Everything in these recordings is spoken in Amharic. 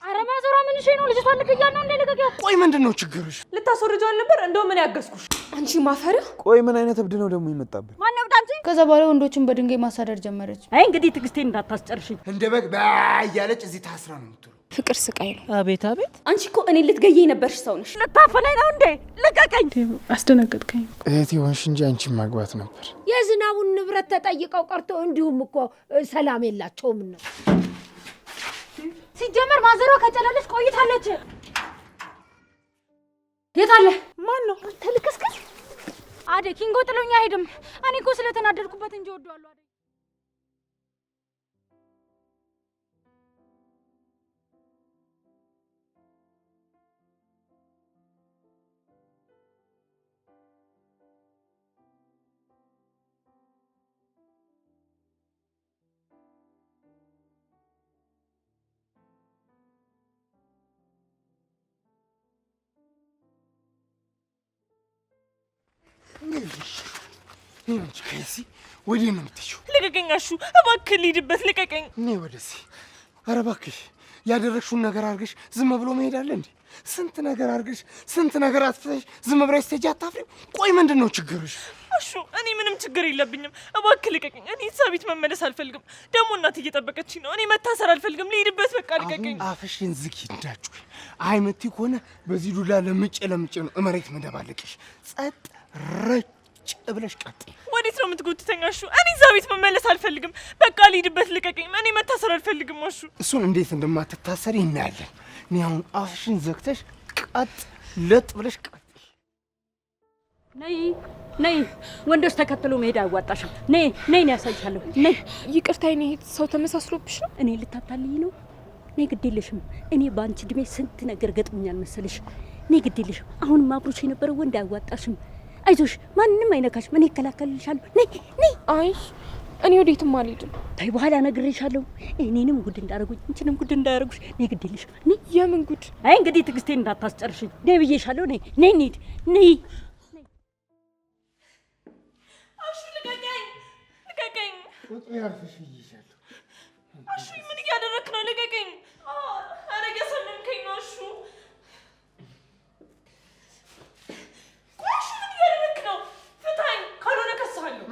ኧረ ማዘሯ ምን እሺ ነው? ልጅቷን ልክያለሁ ነው እንዴ? ልቀቂያት። ቆይ ምንድን ነው ችግርሽ? ልታስወርጂው አልነበር? እንደው ምን ያገዝኩሽ? አንቺ ማፈሪያ! ቆይ ምን አይነት እብድ ነው ደግሞ የመጣብን? ማነው እብድ አንቺ? ከዛ በኋላ ወንዶችን በድንጋይ ማሳደር ጀመረች። አይ እንግዲህ ትዕግስቴን እንዳታስጨርሽኝ። እንደ በግ በ እያለች እዚህ ታስራ ነው የምትውለው። ፍቅር ስቃይ ነው። አቤት አቤት! አንቺ እኮ እኔ ልትገየኝ የነበርሽ ሰው ነሽ። ልታፈነኝ ነው እንዴ? ልቀቀኝ። አስደነገጥከኝ። እህቴ ሆንሽ እንጂ አንቺን ማግባት ነበር። የዝናቡን ንብረት ተጠይቀው ቀርቶ እንዲሁም እኮ ሰላም የላቸውም ነው። ሲጀመር ማዘሯ ከጨለለች ቆይታለች። የት አለ? ማን ነው? ተልከስከስ አዴ ኪንጎ ጥሎኛ አይሄድም። እኔ እኮ ስለተናደድኩበት እንጂ ወደዋለሁ። አዴ አንቺ ከዚህ ወዲህ ነው የምትሄጂው? ልቀቀኝ አሹ፣ እባክህ ልሂድበት፣ ልቀቀኝ። እኔ ወደዚህ። ኧረ እባክሽ ያደረግሽውን ነገር አድርገሽ ዝም ብሎ መሄድ አለ እንዴ? ስንት ነገር አድርገሽ ስንት ነገር አጥፍተሽ ዝም ብለሽ ስትሄጂ አታፍሪም? ቆይ ምንድን ነው ችግርሽ? አሹ፣ እኔ ምንም ችግር የለብኝም። እባክህ ልቀቀኝ። እኔ እዛ ቤት መመለስ አልፈልግም። ደግሞ እናት እየጠበቀችኝ ነው። እኔ መታሰር አልፈልግም። ልሂድበት፣ በቃ ልቀቀኝ። አሁን አፍሽን ዝጊ እንዳትጮይ። አይ የምትይ ከሆነ በዚህ ዱላ ለምጬ ለምጬ ነው መሬት መደባለቅሽ። ጸጥ ረጭ ብለሽ ቀጥይ። ወዴት ነው የምትጎትተኝ አሹ? እኔ እዛ ቤት መመለስ አልፈልግም። በቃ ልሂድበት፣ ልቀቀኝ። እኔ መታሰር አልፈልግም አሹ። እሱን እንዴት እንደማትታሰሪ እናያለን። እኔ አሁን አፍሽን ዘግተሽ ቀጥ ለጥ ብለሽ ቀጥይ። ነይ ነይ፣ ወንዶች ተከትሎ መሄድ አያዋጣሽም። ነይ ነይ፣ እኔ ያሳይሻለሁ። ነይ። ይቅርታ የኔ እህት፣ ሰው ተመሳስሎብሽ ነው? እኔ ልታታልይ ነው? ነይ፣ ግድ የለሽም። እኔ በአንቺ እድሜ ስንት ነገር ገጥሞኛል መሰለሽ። ነይ፣ ግድ የለሽም። አሁንም አብሮሽ የነበረው ወንድ አያዋጣሽም። አይዞሽ፣ ማንም አይነካሽም። እኔ እከላከልልሻለሁ። ነይ ነይ። አይ እኔ ወዴትም አልሄድም። ታይ፣ በኋላ እነግርሻለሁ። እኔንም ጉድ እንዳደረጉኝ አንቺንም ጉድ እንዳያደርጉሽ። ነይ፣ ግድ የለሽም። ነይ። የምን ጉድ? አይ እንግዲህ ትዕግስቴን እንዳታስጨርሽኝ። ነይ ብዬሻለሁ። ነይ ነይ፣ እንሂድ። ነይ። አሹ ልቀቀኝ፣ ልቀቀኝ። ቁጭ ያርፍሽ ብዬሻለሁ። አሹ ምን እያደረክ ነው? ልቀቀኝ። ኧረ እያሳመምከኝ ነው አሹ። ቆይ አሹ ምን እያደረክ ነው? ፍታኝ፣ ካልሆነ እከስሃለሁ።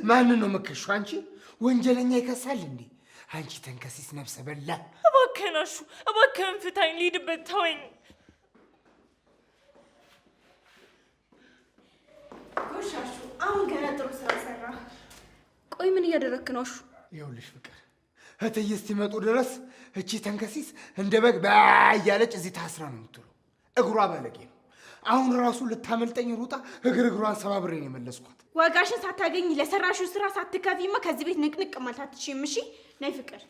ማንን ነው የምከሺው? አንቺ ወንጀለኛ ይከሳል እንዴ? አንቺ ተንከሲስ ነፍሰ በላ። እባክህን አሹ፣ እባክህን ፍታኝ፣ ልሂድበት፣ ተወኝ። ጎሽ አሹ፣ አሁን ገና ጥሩ ስራ ሰራ። ቆይ ምን እያደረክ ነው አሹ? ይኸውልሽ ፍቅር፣ እትዬ እስኪመጡ ድረስ እቺ ተንከሲስ እንደ በግ በ እያለች እዚህ ታስራ ነው የምትውለው። እግሯ ባለጌ ነው። አሁን ራሱ ልታመልጠኝ ሩጣ እግር እግሯን ሰባብሬ ነው የመለስኳት። ዋጋሽን ሳታገኝ ለሰራሽው ስራ ሳትከፊማ ከዚህ ቤት ንቅንቅ ማለት አትችይም። እሺ ነይ ፍቅር።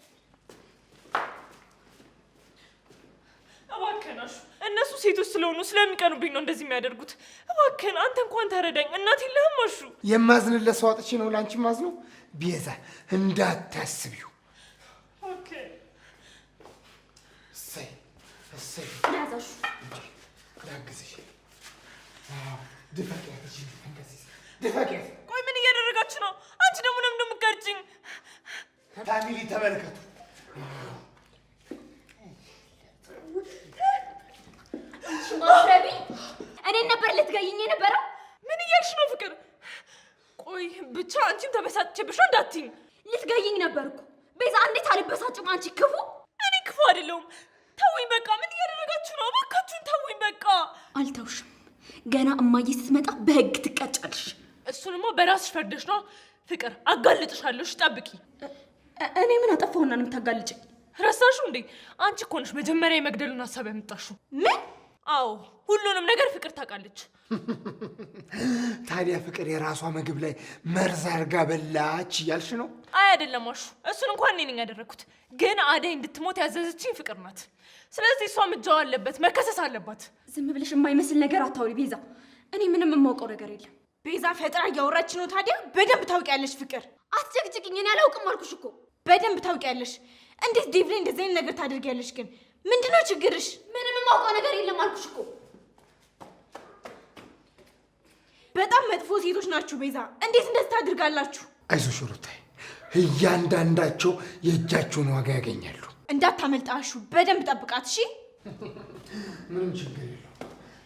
እባክህን አሹ፣ እነሱ ሴቶች ስለሆኑ ስለሚቀኑብኝ ነው እንደዚህ የሚያደርጉት። እባክህን አንተ እንኳን ተረዳኝ። እናት የለህም አሹ? የማዝንለት ሰው አጥቼ ነው ለአንቺ ማዝነው። ቤዛ እንዳታስቢው። እባክህን። እሰይ እሰይ፣ ያዛሹ። ላግዝሽ። ድፈቂያት፣ እቺ ተንከሲስ ድፈቂያት። ቆይ ምን እያደረጋችሁ ነው? አንቺ ደግሞ ለምን እንደምትቀርጭኝ? Family ተመልከቱ። ማፍረቢ! እኔን ነበር ልትገይኝ የነበረው? ምን እያልሽ ነው ፍቅር? ቆይ ብቻ አንቺም ተበሳጭቼብሽ ነው እንዳትይኝ። ልትገይኝ ነበር እኮ ቤዛ። እንዴት አልበሳጭም? አንቺ ክፉ! እኔ ክፉ አይደለሁም። ተውኝ በቃ። ምን እያደረጋችሁ ነው? እባካችሁን ተውኝ በቃ። አልተውሽም። ገና እማዬ ስትመጣ በህግ ትቀጫለሽ። እሱንማ በራስሽ ፈርደሽ ነው ፍቅር። አጋልጥሻለሁ። እሺ ጠብቂ። እኔ ምን አጠፋሁና ነው የምታጋልጭኝ? ረሳሽው እንዴ? አንቺ እኮ ነሽ መጀመሪያ የመግደሉን ሀሳብ ያመጣሽው። ምን? አዎ ሁሉንም ነገር ፍቅር ታውቃለች። ታዲያ ፍቅር የራሷ ምግብ ላይ መርዝ አድርጋ በላች እያልሽ ነው? አይ አይደለም አሹ፣ እሱን እንኳን እኔ ነኝ ያደረግኩት። ግን አደይ እንድትሞት ያዘዘችኝ ፍቅር ናት። ስለዚህ እሷም እጇ አለበት፣ መከሰስ አለባት። ዝም ብለሽ የማይመስል ነገር አታውሪ ቤዛ። እኔ ምንም የማውቀው ነገር የለም። ቤዛ ፈጥራ እያወራች ነው። ታዲያ በደንብ ታውቂያለሽ ፍቅር። አትጨቅጭቅኝ። እኔ አላውቅም አልኩሽ እኮ። በደንብ ታውቂያለሽ። እንዴት ዴቭ ላይ እንደዚህ አይነት ነገር ታደርጊያለሽ? ግን ምንድነው ችግርሽ? ምንም የማውቀው ነገር የለም አልኩሽ እኮ። በጣም መጥፎ ሴቶች ናችሁ ቤዛ። እንዴት እንደዚህ ታድርጋላችሁ? አይዞሽ ሩታዬ፣ እያንዳንዳቸው የእጃቸውን ዋጋ ያገኛሉ። እንዳታመልጣሹ በደንብ ጠብቃት። እሺ? ምንም ችግር የለውም።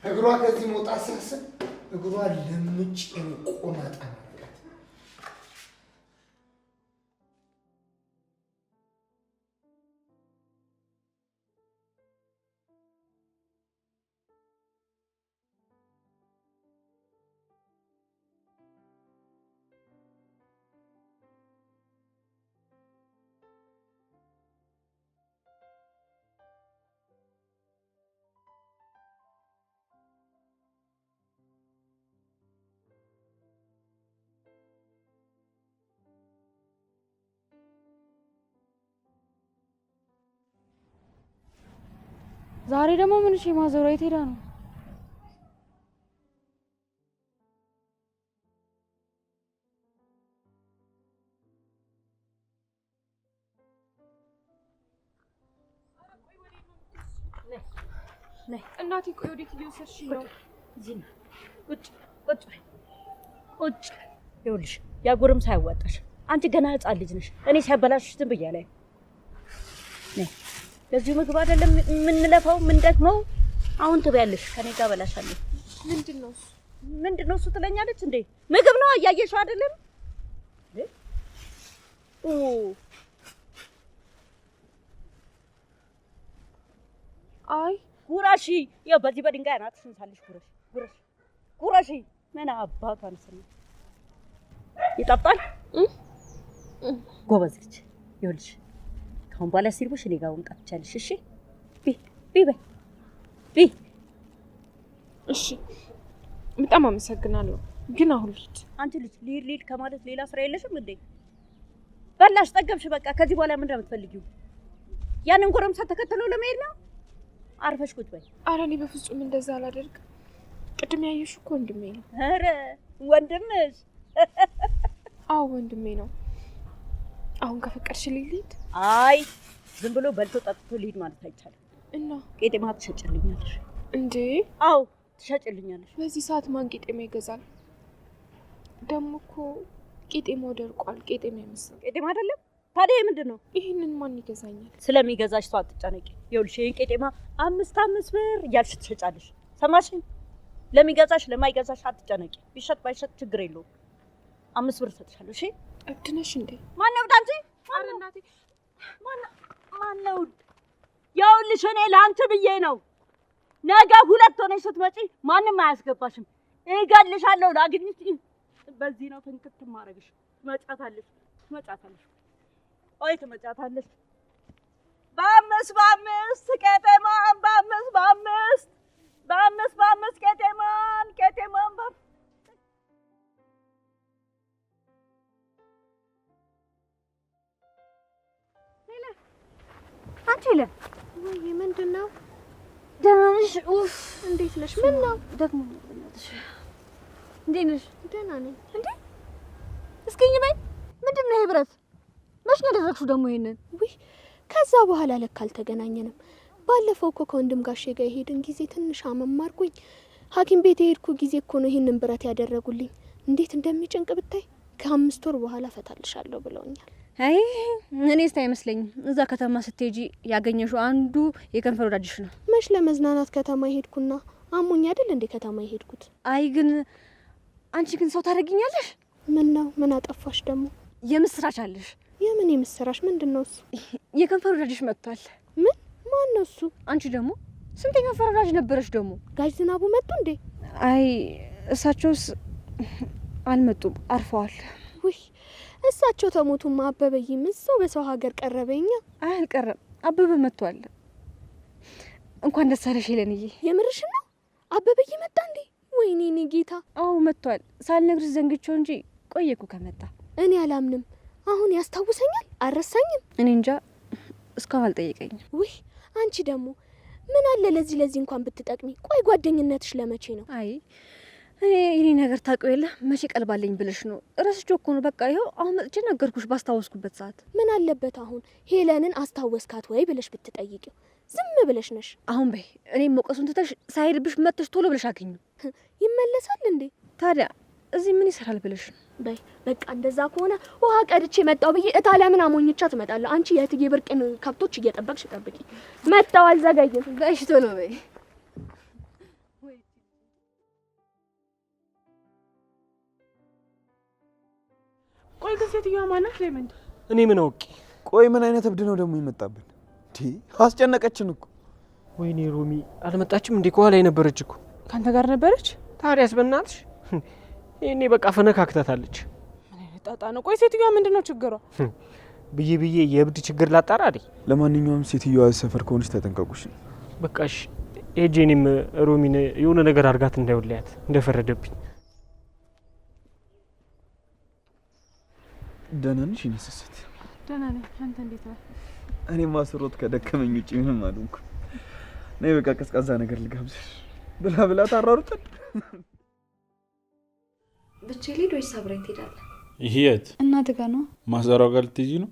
እግሯ ከዚህ መውጣት ሲያስብ እግሯ ለምጭ ቆማጣ ማረጋት። ዛሬ ደግሞ ምን እሺ፣ ማዘሯ የት ሄዳ ነው? እናቴ ቆይ ወዴት እየወሰድሽኝ ነው? ቁጭ ቁጭ ቁጭ። ይኸውልሽ ያ ጎረምሳ አያዋጣሽ። አንቺ ገና ሕፃን ልጅ ነሽ። እኔ ሲያበላሽሽ ዝም ብዬ አላይም። ለዚሁ ምግብ አይደለም የምንለፋው የምንደክመው። አሁን ትበያለሽ፣ ከኔ ጋር በላሻለሁ። ምንድን ነው እሱ? ምንድን ነው እሱ ትለኛለች እንዴ? ምግብ ነው እያየሽው አይደለም? አይ ጉረሺ፣ ያው በዚህ በድንጋይ አናትሽን ሳልሽ ጉረሺ፣ ጉረሺ፣ ጉረሺ። ምን አባቷ ነው ይጣፍጣል። ጎበዝ ልጅ። ይኸውልሽ ከአሁን በኋላ ሲርብሽ እኔ ጋር መምጣት ትችያለሽ። እሺ ቢ ቢ በይ ቢ። እሺ በጣም አመሰግናለሁ፣ ግን አሁን ልሂድ። አንቺ ልጅ ልሂድ ልሂድ ከማለት ሌላ ስራ የለሽም እንዴ? በላሽ ጠገብሽ፣ በቃ ከዚህ በኋላ ምንድን ነው የምትፈልጊው? ያንን ጎረምሳ ተከትሎ ለመሄድ ነው? አርፈሽ ቁጭ በይ። ኧረ እኔ በፍጹም እንደዛ አላደርግም። ቅድም ያየሽ እኮ ወንድሜ ነው። ኧረ ወንድምሽ? አዎ ወንድሜ ነው። አሁን ከፈቀድሽልኝ ልሂድ? አይ ዝም ብሎ በልቶ ጠጥቶ ልሂድ ማለት አይቻልም። እና ቄጤማ ትሸጭልኛለሽ። እንዴ? አዎ ትሸጭልኛለሽ። በዚህ ሰዓት ማን ቄጤማ ይገዛል? ደግሞ እኮ ቄጤማው ደርቋል። ቄጤማ አይመስልም። ቄጤማ አይደለም ታዲያ ምንድን ነው? ይህንን ማን ይገዛኛል? ስለሚገዛሽ ሰው አትጨነቂ። ይኸውልሽ ይህን ቄጤማ 5 5 ብር እያልሽ ትሸጫለሽ። ሰማሽኝ? ለሚገዛሽ ለማይገዛሽ አትጨነቂ። ቢሸጥ ባይሸጥ ችግር የለውም። 5 ብር እሰጥሻለሁ። እሺ? እብድ ነሽ እንዴ? ማነው እብድ? አንቺ ማነው? ይኸውልሽ እኔ ለአንቺ ብዬ ነው። ነገ 2 ሆነሽ ስትመጪ ማንም አያስገባሽም። እገልሻለሁ። ላግኝሽ በዚህ ነው ፍንክት ማረግሽ። ትመጫታለሽ፣ ትመጫታለሽ፣ ቆይ ትመጫታለሽ። በ5 በ5 ቄጤማን በ5 በ5 በ5 በ5 ቄጤማን ቄጤማን አንቺ ለ ወይ ምንድን ነው? ደህና ነሽ? ኡፍ እንዴት ነሽ? ምን ነው ደግሞ እንዴት ነሽ? ደህና ነኝ። እንዴ እስኪኝ በይ። ምንድን ነው ይሄ ብረት? መች ነው ያደረግሽው ደግሞ ይሄንን? ውይ ከዛ በኋላ ለካ አልተገናኘንም። ባለፈው እኮ ከወንድም ጋሼ ጋር የሄድን ጊዜ ትንሽ አመም አድርጎኝ ሐኪም ቤት የሄድኩ ጊዜ እኮ ነው ይሄንን ብረት ያደረጉልኝ። እንዴት እንደሚጨንቅ ብታይ። ከ5 ወር በኋላ ፈታልሻለሁ ብለውኛል። አይ እኔስ አይመስለኝም። እዛ ከተማ ስትሄጂ ያገኘሽው አንዱ የከንፈር ወዳጅሽ ነው። መች ለመዝናናት ከተማ የሄድኩና አሞኝ አይደል እንዴ ከተማ የሄድኩት? አይ ግን አንቺ ግን ሰው ታደርጊኛለሽ። ምን ነው ምን አጠፋሽ ደግሞ? የምስራች አለሽ። የምን የምስራች? ምንድነው እሱ? የከንፈር ወዳጅሽ መጥቷል። ምን? ማን ነው እሱ? አንቺ ደግሞ ስንት የከንፈር ወዳጅ ነበረሽ ደግሞ? ጋሽ ዝናቡ መጡ እንዴ? አይ እሳቸውስ አልመጡም፣ አርፈዋል። ውይ እሳቸው ተሞቱማ አበበይም እዛው በሰው ሀገር ቀረበኛ። አይ አልቀረም፣ አበበ መጥቷል። እንኳን ደስ አለሽ ሄለንዬ። የምርሽ ነው? አበበይ መጣ እንዴ? ወይኔ እኔ ጌታ። አዎ መጥቷል። ሳልነግርሽ ዘንግቼው እንጂ ቆየ እኮ ከመጣ። እኔ አላምንም። አሁን ያስታውሰኛል? አልረሳኝም። እኔ እንጃ እስካሁን አልጠየቀኝም። ውይ አንቺ ደግሞ ምን አለ ለዚህ ለዚህ እንኳን ብትጠቅሚ። ቆይ ጓደኝነትሽ ለመቼ ነው? አይ እኔ የኔ ነገር ታውቂው የለ መቼ ቀልባለኝ ብለሽ ነው? ረስቼው እኮ ነው። በቃ ይኸው አሁን መጥቼ ነገርኩሽ ባስታወስኩበት ሰዓት። ምን አለበት አሁን ሄለንን አስታወስካት ወይ ብለሽ ብትጠይቂው። ዝም ብለሽ ነሽ። አሁን በይ እኔ መውቀሱን ትተሽ ሳይሄድብሽ መጥተሽ ቶሎ ብለሽ አግኙ። ይመለሳል እንዴ? ታዲያ እዚህ ምን ይሰራል ብለሽ ነው? በይ በቃ እንደዛ ከሆነ ውሃ ቀድቼ መጣው ብዬ እታለምን አሞኝቻት እመጣለሁ። አንቺ የእትዬ ብርቅን ከብቶች እየጠበቅሽ ጠብቂ። መጣው፣ አልዘገይም። በይ ቶሎ በይ። ቆይ ግን ሴትዮዋ ማናት? ሌመንድ እኔ ምን አውቄ። ቆይ ምን አይነት እብድ ነው ደግሞ የመጣብን? አስጨነቀችን እኮ። ወይኔ ሮሚ አልመጣችም እንዴ? ከኋላ የነበረች እኮ። ከአንተ ጋር ነበረች? ታዲያስ በእናትሽ ይሄኔ በቃ ፈነካክታታለች። ምን አይነት ጣጣ ነው? ቆይ ሴትዮዋ ምንድን ነው ችግሯ? ብዬ ብዬ የእብድ ችግር ላጣራ አይደል? ለማንኛውም ሴትዮዋ ሰፈር ከሆነች ተጠንቀቁሽ። በቃሽ ሄጄ እኔም ሮሚን የሆነ ነገር አድርጋት እንዳይወለያት እንደፈረደብኝ። ደህና ነሽ? የእኔ ስስት ደህና ነኝ። አንተ እንዴት ነህ? እኔማ ስሮጥ ከደከመኝ ውጪ ምንም አልሆንኩም። ነይ በቃ ቀዝቃዛ ነገር ልጋብዝሽ። ብላ ብላ ታራሩጠን። ብቻዬን ልሂድ ወይስ አብረኝ ትሄዳለህ? የት? እናትህ ጋር ነው። ማዘሯ ጋር ልትሄጂ ነው?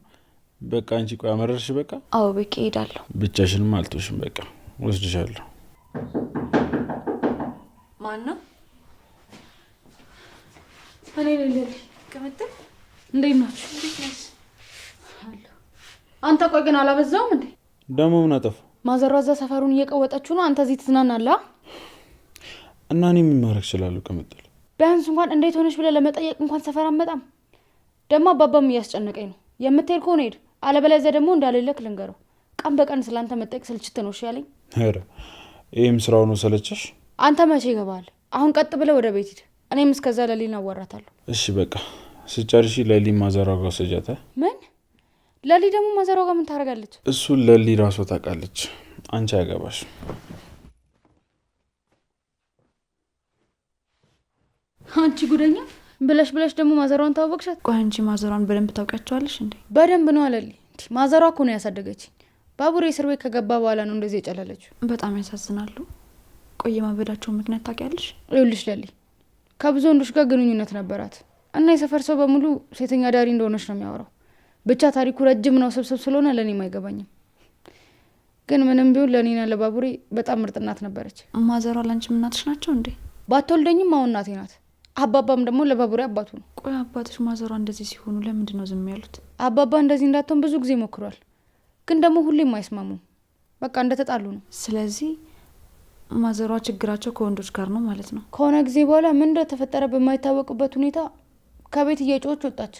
በቃ አንቺ ቆይ አመረርሽ። በቃ አዎ በቃ እሄዳለሁ። ብቻሽንም አልተውሽም። በቃ ወስድሻለሁ። ማን ነው? እኔ ነኝ ሌሊ። ቅምጥል እንዴት ናችሁ? አንተ ቆይ ግን አላበዛውም እንዴ? ደግሞ ምን አጠፋ? ማዘሯ እዛ ሰፈሩን እየቀወጠችው ነው፣ አንተ እዚህ ትዝናናለህ። እና እኔ ምን ማድረግ እችላለሁ? ቅምጥል ቢያንስ እንኳን እንዴት ሆነሽ ብለህ ለመጠየቅ እንኳን ሰፈር አትመጣም። ደግሞ አባባም እያስጨነቀኝ ነው። የምትሄድ ከሆነ ሄድ፣ አለበለዚያ ደግሞ እንዳልልክ ልንገረው። ቀን በቀን ስላንተ መጠየቅ ስልችት ነው። እሺ ያለኝ። ኧረ ይህም ስራው ነው ሰለቸሽ? አንተ መቼ ይገባሃል? አሁን ቀጥ ብለህ ወደ ቤት ሂድ። እኔም እስከዛ ለሊን አዋራታለሁ። እሺ በቃ ስጨርሺ ለሊ ማዘሯ ጋር ወሰጃት። ምን? ለሊ ደግሞ ማዘሯ ጋር ምን ታደርጋለች? እሱን ለሊ ራሷ ታውቃለች። አንቺ አያገባሽ። አንቺ ጉደኛ ብለሽ ብለሽ ደግሞ ማዘሯን ታወቅሻት። ቆይ አንቺ ማዘሯን በደንብ ታውቂያቸዋለሽ እንዴ? በደንብ ነው አለሊ። ማዘሯ እኮ ነው ያሳደገችኝ። ባቡሬ እስር ቤት ከገባ በኋላ ነው እንደዚህ የጨለለችው። በጣም ያሳዝናሉ። ቆይ የማበዳቸውን ምክንያት ታውቂያለሽ? ይኸውልሽ ለሊ ከብዙ ወንዶች ጋር ግንኙነት ነበራት እና የሰፈር ሰው በሙሉ ሴተኛ ዳሪ እንደሆነች ነው የሚያወራው። ብቻ ታሪኩ ረጅም ነው፣ ስብስብ ስለሆነ ለእኔም አይገባኝም። ግን ምንም ቢሆን ለእኔና ለባቡሬ በጣም ምርጥ እናት ነበረች። ማዘሯ ላንቺም እናትሽ ናቸው እንዴ? ባትወልደኝም አሁን እናቴ ናት። አባባም ደግሞ ለባቡሬ አባቱ ነው። ቆይ አባትሽ ማዘሯ እንደዚህ ሲሆኑ ለምንድን ነው ዝም ያሉት? አባባ እንደዚህ እንዳትሆን ብዙ ጊዜ ሞክሯል፣ ግን ደግሞ ሁሌም አይስማሙም። በቃ እንደተጣሉ ነው። ስለዚህ ማዘሯ ችግራቸው ከወንዶች ጋር ነው ማለት ነው። ከሆነ ጊዜ በኋላ ምን እንደተፈጠረ በማይታወቅበት ሁኔታ ከቤት እየጮኸች ወጣች።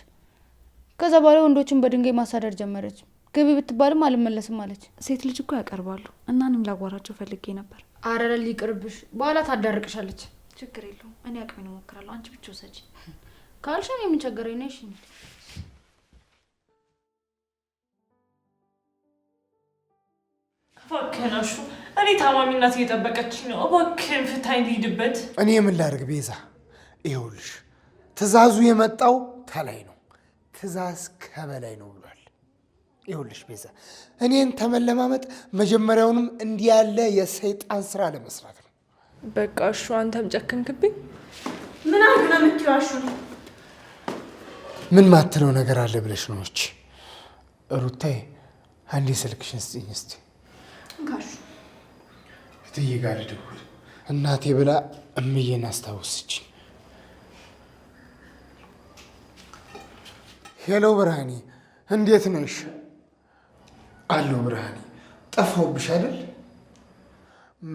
ከዛ በኋላ ወንዶችን በድንጋይ ማሳደር ጀመረች። ግቢ ብትባልም አልመለስም አለች። ሴት ልጅ እኮ ያቀርባሉ እና እኔም ላዋራቸው ፈልጌ ነበር። አረ ለሊ ይቅርብሽ፣ በኋላ ታዳርቅሻለች። ችግር የለውም እኔ አቅሜን እሞክራለሁ። አንቺ ብቻ ውሰጂ ካልሽ እኔ ምን ቸገረኝ? ነሽ እባክህን አሹ፣ እኔ ታማሚ እናት እየጠበቀችኝ ነው። እባክህን ፍታኝ ልሂድበት። እኔ ምን ላድርግ ቤዛ? ይኸውልሽ ትእዛዙ የመጣው ከላይ ነው። ትእዛዝ ከበላይ ነው ብሏል። ይኸውልሽ ቤዛ፣ እኔን ተመለማመጥ መጀመሪያውንም እንዲህ ያለ የሰይጣን ስራ ለመስራት ነው። በቃ እሹ፣ አንተም ጨከንክብኝ። ምን አድርግ ነው የምትይው? አሹ ምን ማትለው ነገር አለ ብለሽ ነው? እቺ ሩታዬ፣ አንዴ ስልክሽን ስጪኝ እስቲ። እንካሹ። እትዬ ጋር ልደውል። እናቴ ብላ እምዬን አስታውስችኝ። Hello ብርሃኔ፣ እንዴት ነሽ? አለሁ ብርሃኔ። ጠፋሁብሽ አይደል?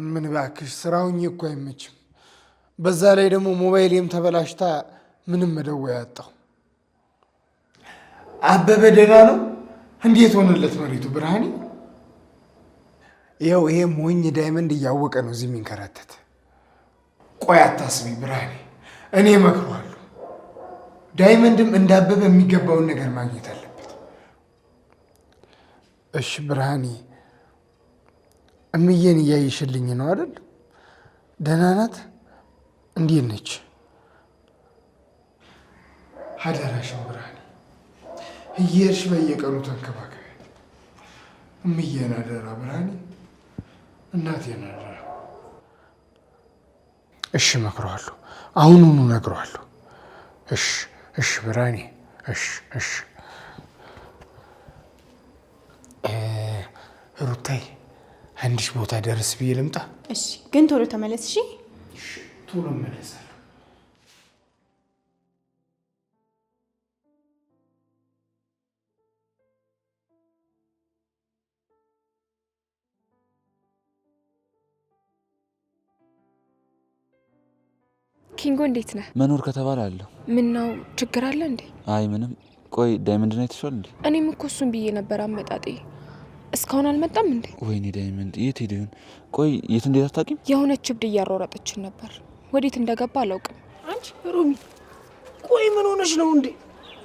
ምን እባክሽ ስራውኝ እኮ አይመችም። በዛ ላይ ደግሞ ሞባይሌም ተበላሽታ ምንም መደወያ አጣሁ። አበበ ደህና ነው? እንዴት ሆነለት መሬቱ ብርሃኔ? ይኸው ይሄ ሞኝ ዳይመንድ እያወቀ ነው እዚህ የሚንከራተት። ቆይ አታስቢ ብርሃኔ፣ እኔ እመክረዋለሁ። ዳይመንድም እንዳበበ የሚገባውን ነገር ማግኘት አለበት። እሺ ብርሃኔ፣ እምዬን እያየሽልኝ ነው አይደል? ደህና ናት? እንዴት ነች? አደራሽን ብርሃኔ፣ እየሄድሽ በየቀኑ ተንከባከቢያት። እምዬን አደራ ብርሃኔ፣ እናቴን አደራ። እሺ እመክረዋለሁ፣ አሁኑኑ እነግረዋለሁ። እሺ እሺ ብርሃኔ፣ እሺ እሺ። ሩታይ አንዲሽ ቦታ ደርስ ብዬ ልምጣ። እሺ፣ ግን ቶሎ ተመለስ። እሺ፣ ቶሎ እመለሳለሁ። ኪንጎ እንዴት ነህ? መኖር ከተባለ አለሁ። ምን ነው ችግር አለ እንዴ? አይ ምንም። ቆይ ዳይመንድ ነው አይተሽዋል እንዴ? እኔም እኮ እሱን ብዬ ነበር አመጣጤ። እስካሁን አልመጣም እንዴ? ወይኔ ዳይመንድ የት ሄደ ይሆን? ቆይ የት እንዴት አታውቂም? የሆነች እብድ እያሯሯጠችን ነበር። ወዴት እንደገባ አላውቅም። አንቺ ሮሚ፣ ቆይ ምን ሆነሽ ነው እንዴ?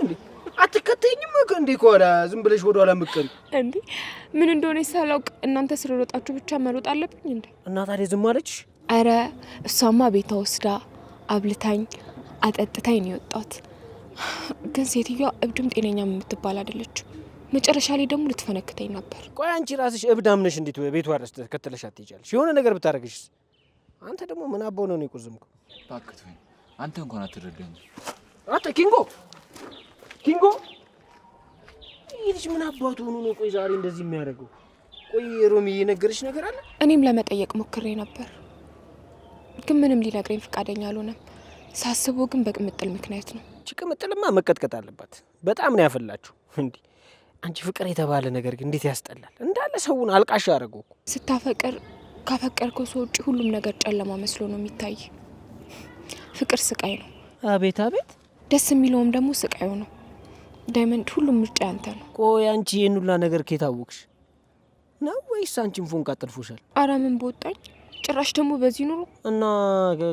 እንዴ አትከተይኝም እንዴ? ከኋላ ዝም ብለሽ ወደ ኋላ የምትቀሪው እንዴ? ምን እንደሆነ ሳላውቅ እናንተ ስለሮጣችሁ ብቻ መሮጥ አለብኝ እንዴ? እና ታዲያ ዝም አለችሽ? አረ እሷማ ቤቷ ወስዳ አብልታኝ አጠጥታኝ ነው የወጣት። ግን ሴትዮዋ እብድም ጤነኛም የምትባል አይደለችም። መጨረሻ ላይ ደግሞ ልትፈነክተኝ ነበር። ቆይ አንቺ ራስሽ እብድ አምነሽ እንዴት ቤቷ ድረስ ተከትለሻት ትሄጃለሽ? የሆነ ነገር ብታደርግሽስ? አንተ ደግሞ ምን አባው ነው የቆዘምከው? እባክህ ተወኝ፣ አንተ እንኳን አትረዳኝም። አንተ ኪንጎ ኪንጎ፣ ይህ ልጅ ምን አባቱ ሆኖ ነው ቆይ ዛሬ እንደዚህ የሚያደርገው? ቆይ ሮሚ የነገረሽ ነገር አለ? እኔም ለመጠየቅ ሞክሬ ነበር፣ ግን ምንም ሊነግረኝ ፈቃደኛ አልሆነም። ሳስበው ግን በቅምጥል ምክንያት ነው። እቺ ቅምጥልማ መቀጥቀጥ አለባት። በጣም ነው ያፈላችሁ። እንዲ አንቺ ፍቅር የተባለ ነገር ግን እንዴት ያስጠላል! እንዳለ ሰውን አልቃሻ ያደረገው እኮ። ስታፈቅር ካፈቀርከው ሰው ውጭ ሁሉም ነገር ጨለማ መስሎ ነው የሚታይ። ፍቅር ስቃይ ነው። አቤት አቤት! ደስ የሚለውም ደግሞ ስቃዩ ነው። ዳይመንድ፣ ሁሉም ምርጫ ያንተ ነው። ቆይ አንቺ ይህን ሁላ ነገር ከየት አወቅሽ ነው? ወይስ አንቺን ፎንቃ ጠልፎሻል? አረ ምን በወጣኝ! ጭራሽ ደግሞ በዚህ ኑሮ እና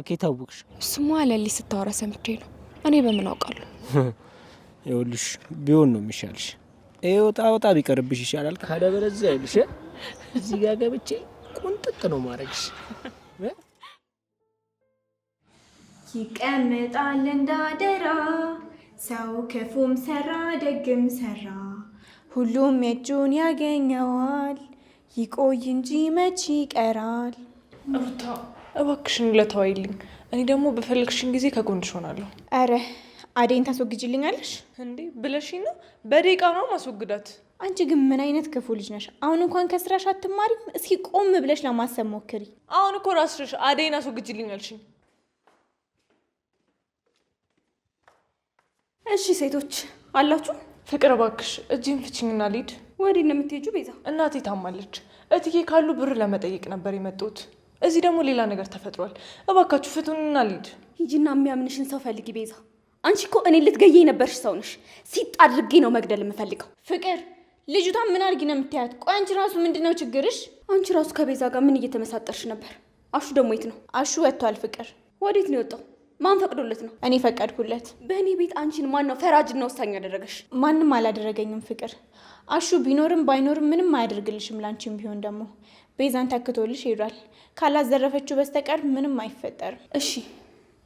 ከየት አወቅሽ? እሱማ ለሊ ስታወራ ሰምቼ ነው። እኔ በምን አውቃለሁ? ይኸውልሽ ቢሆን ነው የሚሻልሽ። ይሄ ወጣ ወጣ ቢቀርብሽ ይሻላል። ካለበለዚያ ይኸውልሽ እዚህ ጋር ገብቼ ቁንጥጥ ነው ማድረግሽ። ይቀመጣል እንዳደራ ሰው ክፉም ሰራ ደግም ሰራ ሁሉም የእጁን ያገኘዋል። ይቆይ እንጂ መች ይቀራል። ሩታ እባክሽን ለተዋይልኝ። እኔ ደግሞ በፈለግሽን ጊዜ ከጎንሽ ሆናለሁ። አረ አደይን ታስወግጅልኛለሽ እንዴ ብለሽኝ ነው? በደቂቃ ነው ማስወግዳት። አንቺ ግን ምን አይነት ክፉ ልጅ ነሽ? አሁን እንኳን ከስራሽ አትማሪም? እስኪ ቆም ብለሽ ለማሰብ ሞክሪ። አሁን እኮ ራስሽ አደይን አስወግጅልኝ አልሽኝ። እሺ ሴቶች አላችሁ? ፍቅር እባክሽ እጄን ፍቺኝና ልሂድ። ወዴት ነው የምትሄጂው ቤዛ? እናቴ ታማለች። እትዬ ካሉ ብር ለመጠየቅ ነበር የመጡት። እዚህ ደግሞ ሌላ ነገር ተፈጥሯል። እባካችሁ ፍቱንና ልሂድ። ሂጂና የሚያምንሽን ሰው ፈልጊ ቤዛ። አንቺ እኮ እኔ ልትገዬ የነበርሽ ሰው ነሽ። ሲጥ አድርጌ ነው መግደል የምፈልገው። ፍቅር ልጅቷን ምን አድርጊ ነው የምትያት? ቆይ አንቺ ራሱ ምንድነው ችግርሽ? አንቺ ራሱ ከቤዛ ጋር ምን እየተመሳጠርሽ ነበር? አሹ ደግሞ የት ነው? አሹ ወጥቷል። ፍቅር ወዴት ነው የወጣው? ማን ፈቅዶለት ነው? እኔ ፈቀድኩለት። በእኔ ቤት አንቺን ማን ነው ፈራጅና ወሳኝ ያደረገሽ? ማንም አላደረገኝም ፍቅር። አሹ ቢኖርም ባይኖርም ምንም አያደርግልሽም። ላንቺም ቢሆን ደግሞ ቤዛን ተክቶልሽ ሄዷል። ካላዘረፈችው በስተቀር ምንም አይፈጠርም። እሺ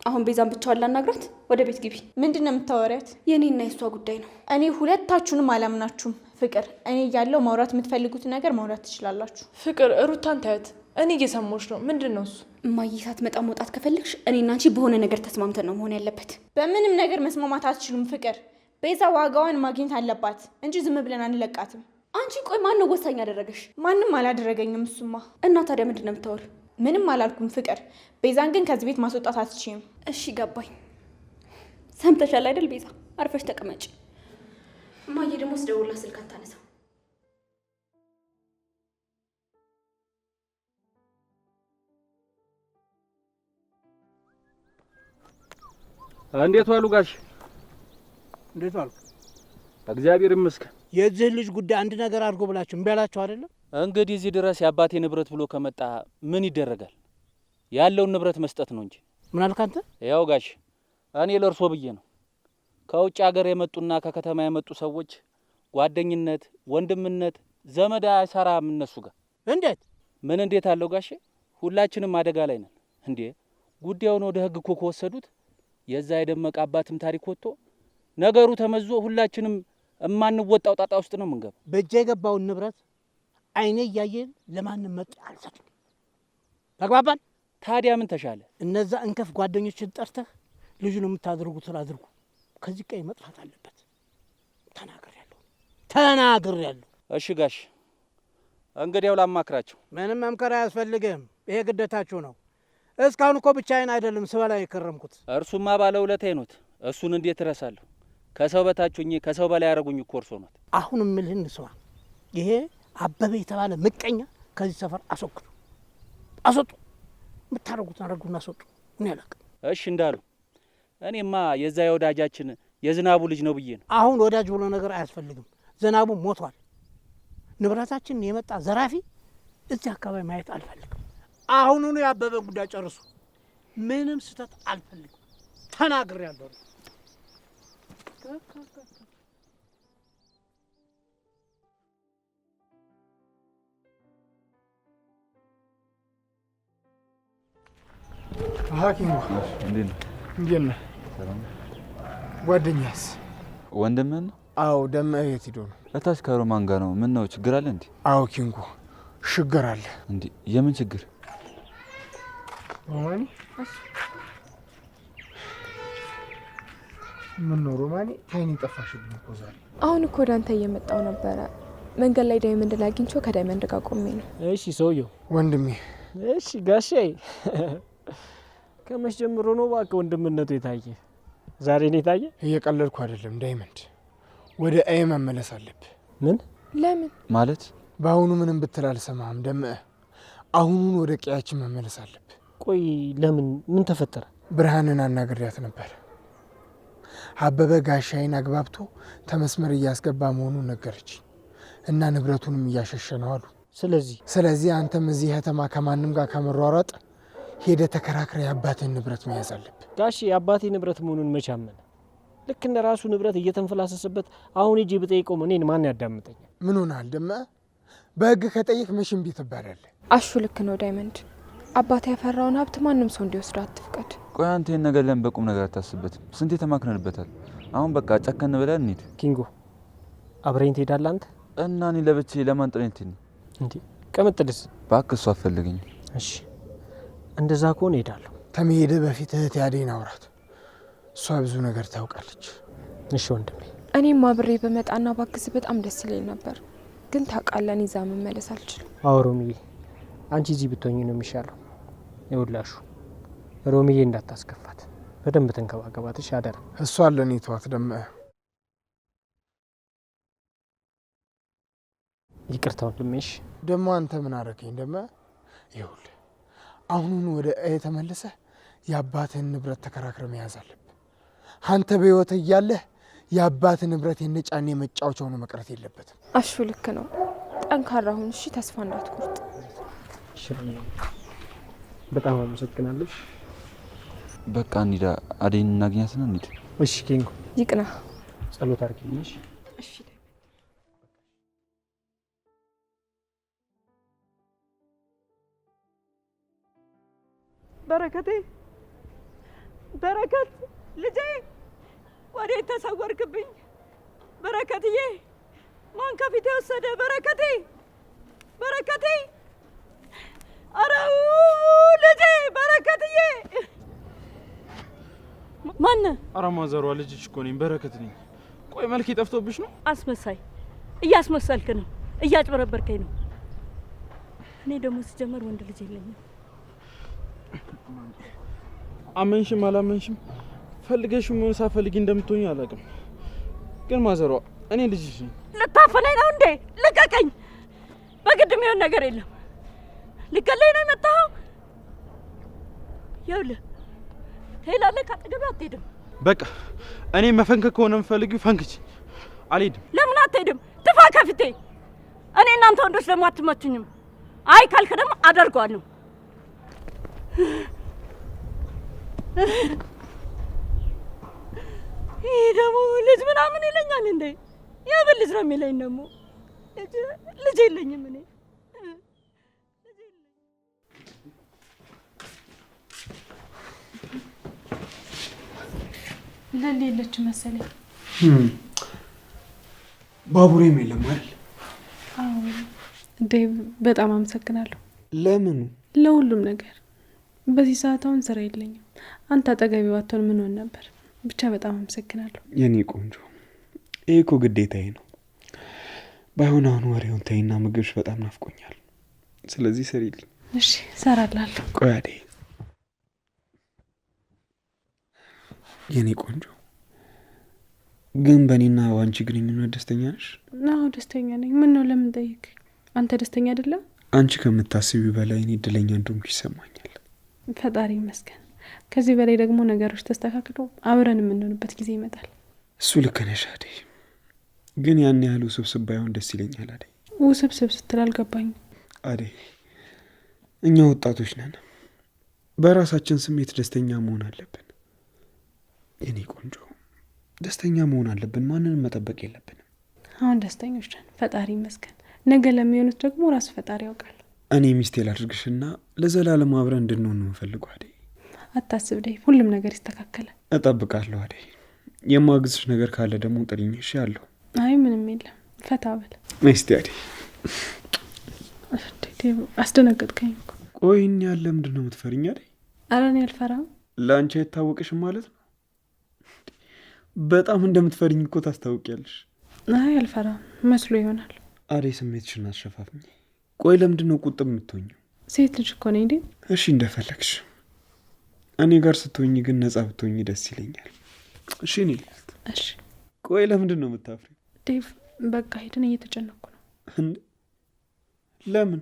አሁን ቤዛን ብቻዋን ላናግራት። ወደ ቤት ግቢ። ምንድን ነው የምታወሪያት? የእኔና የእሷ ጉዳይ ነው። እኔ ሁለታችሁንም አላምናችሁም። ፍቅር እኔ እያለሁ ማውራት የምትፈልጉትን ነገር ማውራት ትችላላችሁ። ፍቅር ሩታን ታያት። እኔ እየሰማሁሽ ነው። ምንድን ነው እሱ? እማዬ ሳትመጣ መውጣት ከፈለግሽ እኔና አንቺ በሆነ ነገር ተስማምተን ነው መሆን ያለበት። በምንም ነገር መስማማት አትችሉም ፍቅር። ቤዛ ዋጋዋን ማግኘት አለባት እንጂ ዝም ብለን አንለቃትም። አንቺ ቆይ ማን ነው ወሳኝ ያደረገሽ? ማንም አላደረገኝም። እሱማ እና ታዲያ ምንድን ነው የምታወሪው? ምንም አላልኩም ፍቅር። ቤዛን ግን ከዚህ ቤት ማስወጣት አትችይም። እሺ ገባኝ። ሰምተሻል አይደል ቤዛ? አርፈሽ ተቀመጪ። እማዬ ደግሞ ስደውልላት ስልክ አታነሳም። እንዴት ዋሉ ጋሽ? እንዴት ዋሉ? እግዚአብሔር ይመስገን። የዚህ ልጅ ጉዳይ አንድ ነገር አድርጎ ብላችሁ እምቢ አላችሁ አይደለም? እንግዲህ እዚህ ድረስ የአባቴ ንብረት ብሎ ከመጣ ምን ይደረጋል? ያለውን ንብረት መስጠት ነው እንጂ። ምን አልክ አንተ? ያው ጋሽ እኔ ለእርሶ ብዬ ነው። ከውጭ ሀገር የመጡና ከከተማ የመጡ ሰዎች ጓደኝነት፣ ወንድምነት፣ ዘመድ አይሰራም እነሱ ጋር። እንዴት? ምን እንዴት አለው ጋሼ? ሁላችንም አደጋ ላይ ነን። እንዴ ጉዳዩን ወደ ህግ እኮ ከወሰዱት የዛ የደመቀ አባትም ታሪክ ወጥቶ ነገሩ ተመዞ ሁላችንም እማንወጣው ጣጣ ውስጥ ነው የምንገባው። በእጄ የገባውን ንብረት አይኔ እያየ ለማንም መጥ አልሰጥም። ተግባባን? ታዲያ ምን ተሻለ? እነዛ እንከፍ ጓደኞችን ጠርተህ ልጁን የምታደርጉትን አድርጉ። ከዚህ ቀይ መጥፋት አለበት። ተናግሬያለሁ፣ ተናግሬያለሁ። እሺ ጋሽ፣ እንግዲያው ላማክራቸው። ምንም መምከር አያስፈልግም። ይሄ ግዴታችሁ ነው። እስካሁን እኮ ብቻዬን አይደለም ስበላ የከረምኩት። እርሱማ ባለውለታዬ ኖት። እሱን እንዴት እረሳለሁ? ከሰው በታች ሆኜ ከሰው በላይ ያደረጉኝ እኮ እርሶ ኖት። አሁን የምልህን ስማ። ይሄ አበበ የተባለ ምቀኛ ከዚህ ሰፈር አስወግዱ፣ አስወጡ። የምታደርጉትን አድርጉና አስወጡ። እኔ አላውቅም። እሺ እንዳሉ። እኔማ የዛ የወዳጃችን የዝናቡ ልጅ ነው ብዬ ነው። አሁን ወዳጅ ብሎ ነገር አያስፈልግም። ዝናቡ ሞቷል። ንብረታችንን የመጣ ዘራፊ እዚህ አካባቢ ማየት አልፈልግም። አሁኑኑ ያበበን ጉዳይ ጨርሱ። ምንም ስህተት አልፈልግም። ተናግሬያለሁ። ሐኪሙ እንዴት ነህ? እንዴት ነህ? ጓደኛስ? ወንድምህን ነው? አዎ፣ ደመ የት ሄዶ ነው? እታች ከሮማን ጋር ነው። ምን ነው ችግር አለ እንዴ? አዎ ኪንጎ፣ ችግር አለ። እንዴ የምን ችግር? ሮማኔ፣ ምን ነው ሮማኔ፣ ታይኒ ጠፋሽብኝ እኮ ዛሬ። አሁን እኮ ወደ አንተ እየመጣው ነበረ። መንገድ ላይ ዳይመንድን አግኝቼው ከዳይመንድ ጋር ቆሜ ነው። እሺ ሰውየው። ወንድሜ። እሺ ጋሼ፣ ከመች ጀምሮ ነው እባክህ ወንድምነቱ የታየ? ዛሬ ነው የታየ? እየቀለድኩ አይደለም ዳይመንድ፣ ወደ አይ መመለስ አለብህ። ምን? ለምን? ማለት በአሁኑ ምንም ብትል አልሰማህም ደምእ። አሁኑን ወደ ቀያችን መመለስ አለብህ። ቆይ ለምን? ምን ተፈጠረ? ብርሃንን አናግሬያት ነበር። አበበ ጋሻዬን አግባብቶ ተመስመር እያስገባ መሆኑን ነገረች እና ንብረቱንም እያሸሸ ነው አሉ። ስለዚህ አንተም እዚህ ከተማ ከማንም ጋር ከመሯሯጥ ሄደ ተከራክረ የአባትህን ንብረት መያዝ አለብህ። ጋሼ የአባቴ ንብረት መሆኑን መቼ አመነ? ልክ እንደ ራሱ ንብረት እየተንፈላሰሰበት አሁን ሂጄ ብጠይቀው እኔን ማን ያዳምጠኛል? ምን ሆነሃል ደምእ? በህግ ከጠየቅ መቼ እምቢ ትባላለህ። አሹ ልክ ነው ዳይመንድ። አባቴ ያፈራውን ሀብት ማንም ሰው እንዲወስደው አትፍቀድ። ቆይ አንተ ይሄን ነገር ለምን በቁም ነገር አታስብበትም? ስንቴ ተማክረንበታል። አሁን በቃ ጨከን ብለን እንሂድ። ኪንጎ አብረኝ ትሄዳለህ አንተ? እና እኔ ለብቻዬ ለማን ጥለኝ ትሄድ ነው እንዴ? ቅምጥልስ? እባክህ እሷ አትፈልገኝም። እሺ እንደዛ ከሆነ እሄዳለሁ። ከመሄድህ በፊት እህቴ አደይን አውራት። እሷ ብዙ ነገር ታውቃለች። እሺ ወንድሜ። እኔም አብሬ በመጣና ባግዝ በጣም ደስ ይለኝ ነበር፣ ግን ታውቃለህ እኔ እዛ መመለስ አልችልም። አዎ ሮሚዬ፣ አንቺ እዚህ ብትሆኚ ነው የሚሻለው። ይኸውላሹ ሮሚዬ እንዳታስከፋት በደንብ ተንከባከባት። እሺ አደራ። እሷ ለኔ ተዋት ደምእ። ይቅርታ ወንድሜ። እሺ ደግሞ አንተ ምን አደረገኝ ደምእ? ይኸውልህ አሁኑን ወደ ተመልሰህ የአባትህን ንብረት ተከራክረ መያዝ አለብህ። አንተ በህይወት እያለህ የአባትህ ንብረት የነጫኔ መጫወቻ ሆኖ መቅረት የለበትም። አሹ ልክ ነው። ጠንካራ ሁን እሺ፣ ተስፋ እንዳትቆርጥ። እሺ በጣም አመሰግናለሁ። በቃ እንሂድ፣ አደይን እናግኛትና እንሂድ። እሺ ኪንጎ፣ ይቅና። ጸሎት አድርጊልኝ። እሺ እሺ። በረከቴ፣ በረከት ልጄ፣ ወዴት ተሰወርክብኝ? በረከትዬ፣ ማን ከፊቴ ወሰደ? በረከቴ፣ በረከቴ፣ አረው ልጄ፣ በረከትዬ። ማን? ኧረ ማዘሯ ልጅሽ እኮ ነኝ፣ በረከት ነኝ። ቆይ መልኬ ጠፍቶብሽ ነው? አስመሳይ፣ እያስመሰልክ ነው፣ እያጭበረበርከኝ ነው። እኔ ደግሞ ስጀመር ወንድ ልጅ የለኝም። አመንሽም አላመንሽም ፈልገሽም ሆነ ሳፈልጊ እንደምትሆኝ አላውቅም፣ ግን ማዘሯ እኔ ልጅሽ ነኝ። ልታፈነኝ ነው እንዴ? ልቀቀኝ! በግድ የሚሆን ነገር የለም። ልገለኝ ነው የመጣኸው? ይኸውልህ ትሄዳለህ፣ ካጠገቤ አትሄድም። በቃ እኔ መፈንከት ከሆነ የምፈልጊው ፈንክች። አልሄድም። ለምን አትሄድም? ጥፋ ከፊቴ! እኔ እናንተ ወንዶች ደግሞ አትመቹኝም። አይ ካልክ ደግሞ አደርገዋለሁ። ይህ ደግሞ ልጅ ምናምን ይለኛል እንዴ? የምን ልጅ ነው የሚለኝ ደግሞ? ልጅ የለኝም እኔ። ለሊ የለችም መሰለኝ። ባቡሬም የለም አይደል? አዎ። ዴቭ በጣም አመሰግናለሁ። ለምኑ? ለሁሉም ነገር። በዚህ ሰዓት አሁን ስራ የለኝም። አንተ አጠገቤ ባትሆን ምን ሆን ነበር? ብቻ በጣም አመሰግናለሁ። የኔ ቆንጆ፣ ይሄ እኮ ግዴታዬ ነው። ባይሆን አሁን ወሬውን ተይና ምግብሽ በጣም ናፍቆኛል። ስለዚህ ስሪልኝ። እሺ እሰራልሃለሁ። ቆይ አደይ፣ የኔ ቆንጆ፣ ግን በእኔና በአንቺ ግንኙነት ደስተኛ ነሽ? አዎ ደስተኛ ነኝ። ምን ነው ለምን ጠይቅ? አንተ ደስተኛ አይደለም? አንቺ ከምታስቢው በላይ እኔ እድለኛ እንደሆንኩ ይሰማኛል። ፈጣሪ ይመስገን። ከዚህ በላይ ደግሞ ነገሮች ተስተካክሎ አብረን የምንሆንበት ጊዜ ይመጣል። እሱ ልክ ነሽ አደይ፣ ግን ያን ያህል ውስብስብ ባይሆን ደስ ይለኛል አደይ። ውስብስብ ስትል አልገባኝም። አደይ፣ እኛ ወጣቶች ነን፣ በራሳችን ስሜት ደስተኛ መሆን አለብን። የኔ ቆንጆ ደስተኛ መሆን አለብን። ማንንም መጠበቅ የለብንም። አሁን ደስተኞች ነን፣ ፈጣሪ ይመስገን። ነገ ለሚሆኑት ደግሞ ራሱ ፈጣሪ ያውቃል። እኔ ሚስቴ ላድርግሽና ለዘላለም አብረን እንድንሆን ነው የምፈልገው አደይ። አታስብ ዴቭ፣ ሁሉም ነገር ይስተካከላል። እጠብቃለሁ አደይ። የማግዝሽ ነገር ካለ ደግሞ ጥሪኝ። እሺ አለሁ። አይ ምንም የለም፣ ፈታ በል። እስቲ አደይ። ዴቭ አስደነገጥከኝ እኮ። ቆይ እኔ ያለ ምንድን ነው የምትፈሪኝ አደይ? ኧረ እኔ አልፈራም። ለአንቺ አይታወቅሽም ማለት ነው? በጣም እንደምትፈሪኝ እኮ ታስታውቂያለሽ። አይ አልፈራም፣ መስሎ ይሆናል። አደይ ስሜትሽን አትሸፋፍኝ። ቆይ ለምንድን ነው ቁጥብ የምትሆኚው? ሴት ልጅ እኮ ነኝ ዴቭ። እሺ እንደፈለግሽ። እኔ ጋር ስትሆኚ ግን ነጻ ብትሆኚ ደስ ይለኛል። እሺ እኔ ልሂድ። እሺ። ቆይ ለምንድን ነው የምታፍሪው? ዴቭ በቃ ሂድን፣ እየተጨነቅኩ ነው። እንዴ ለምን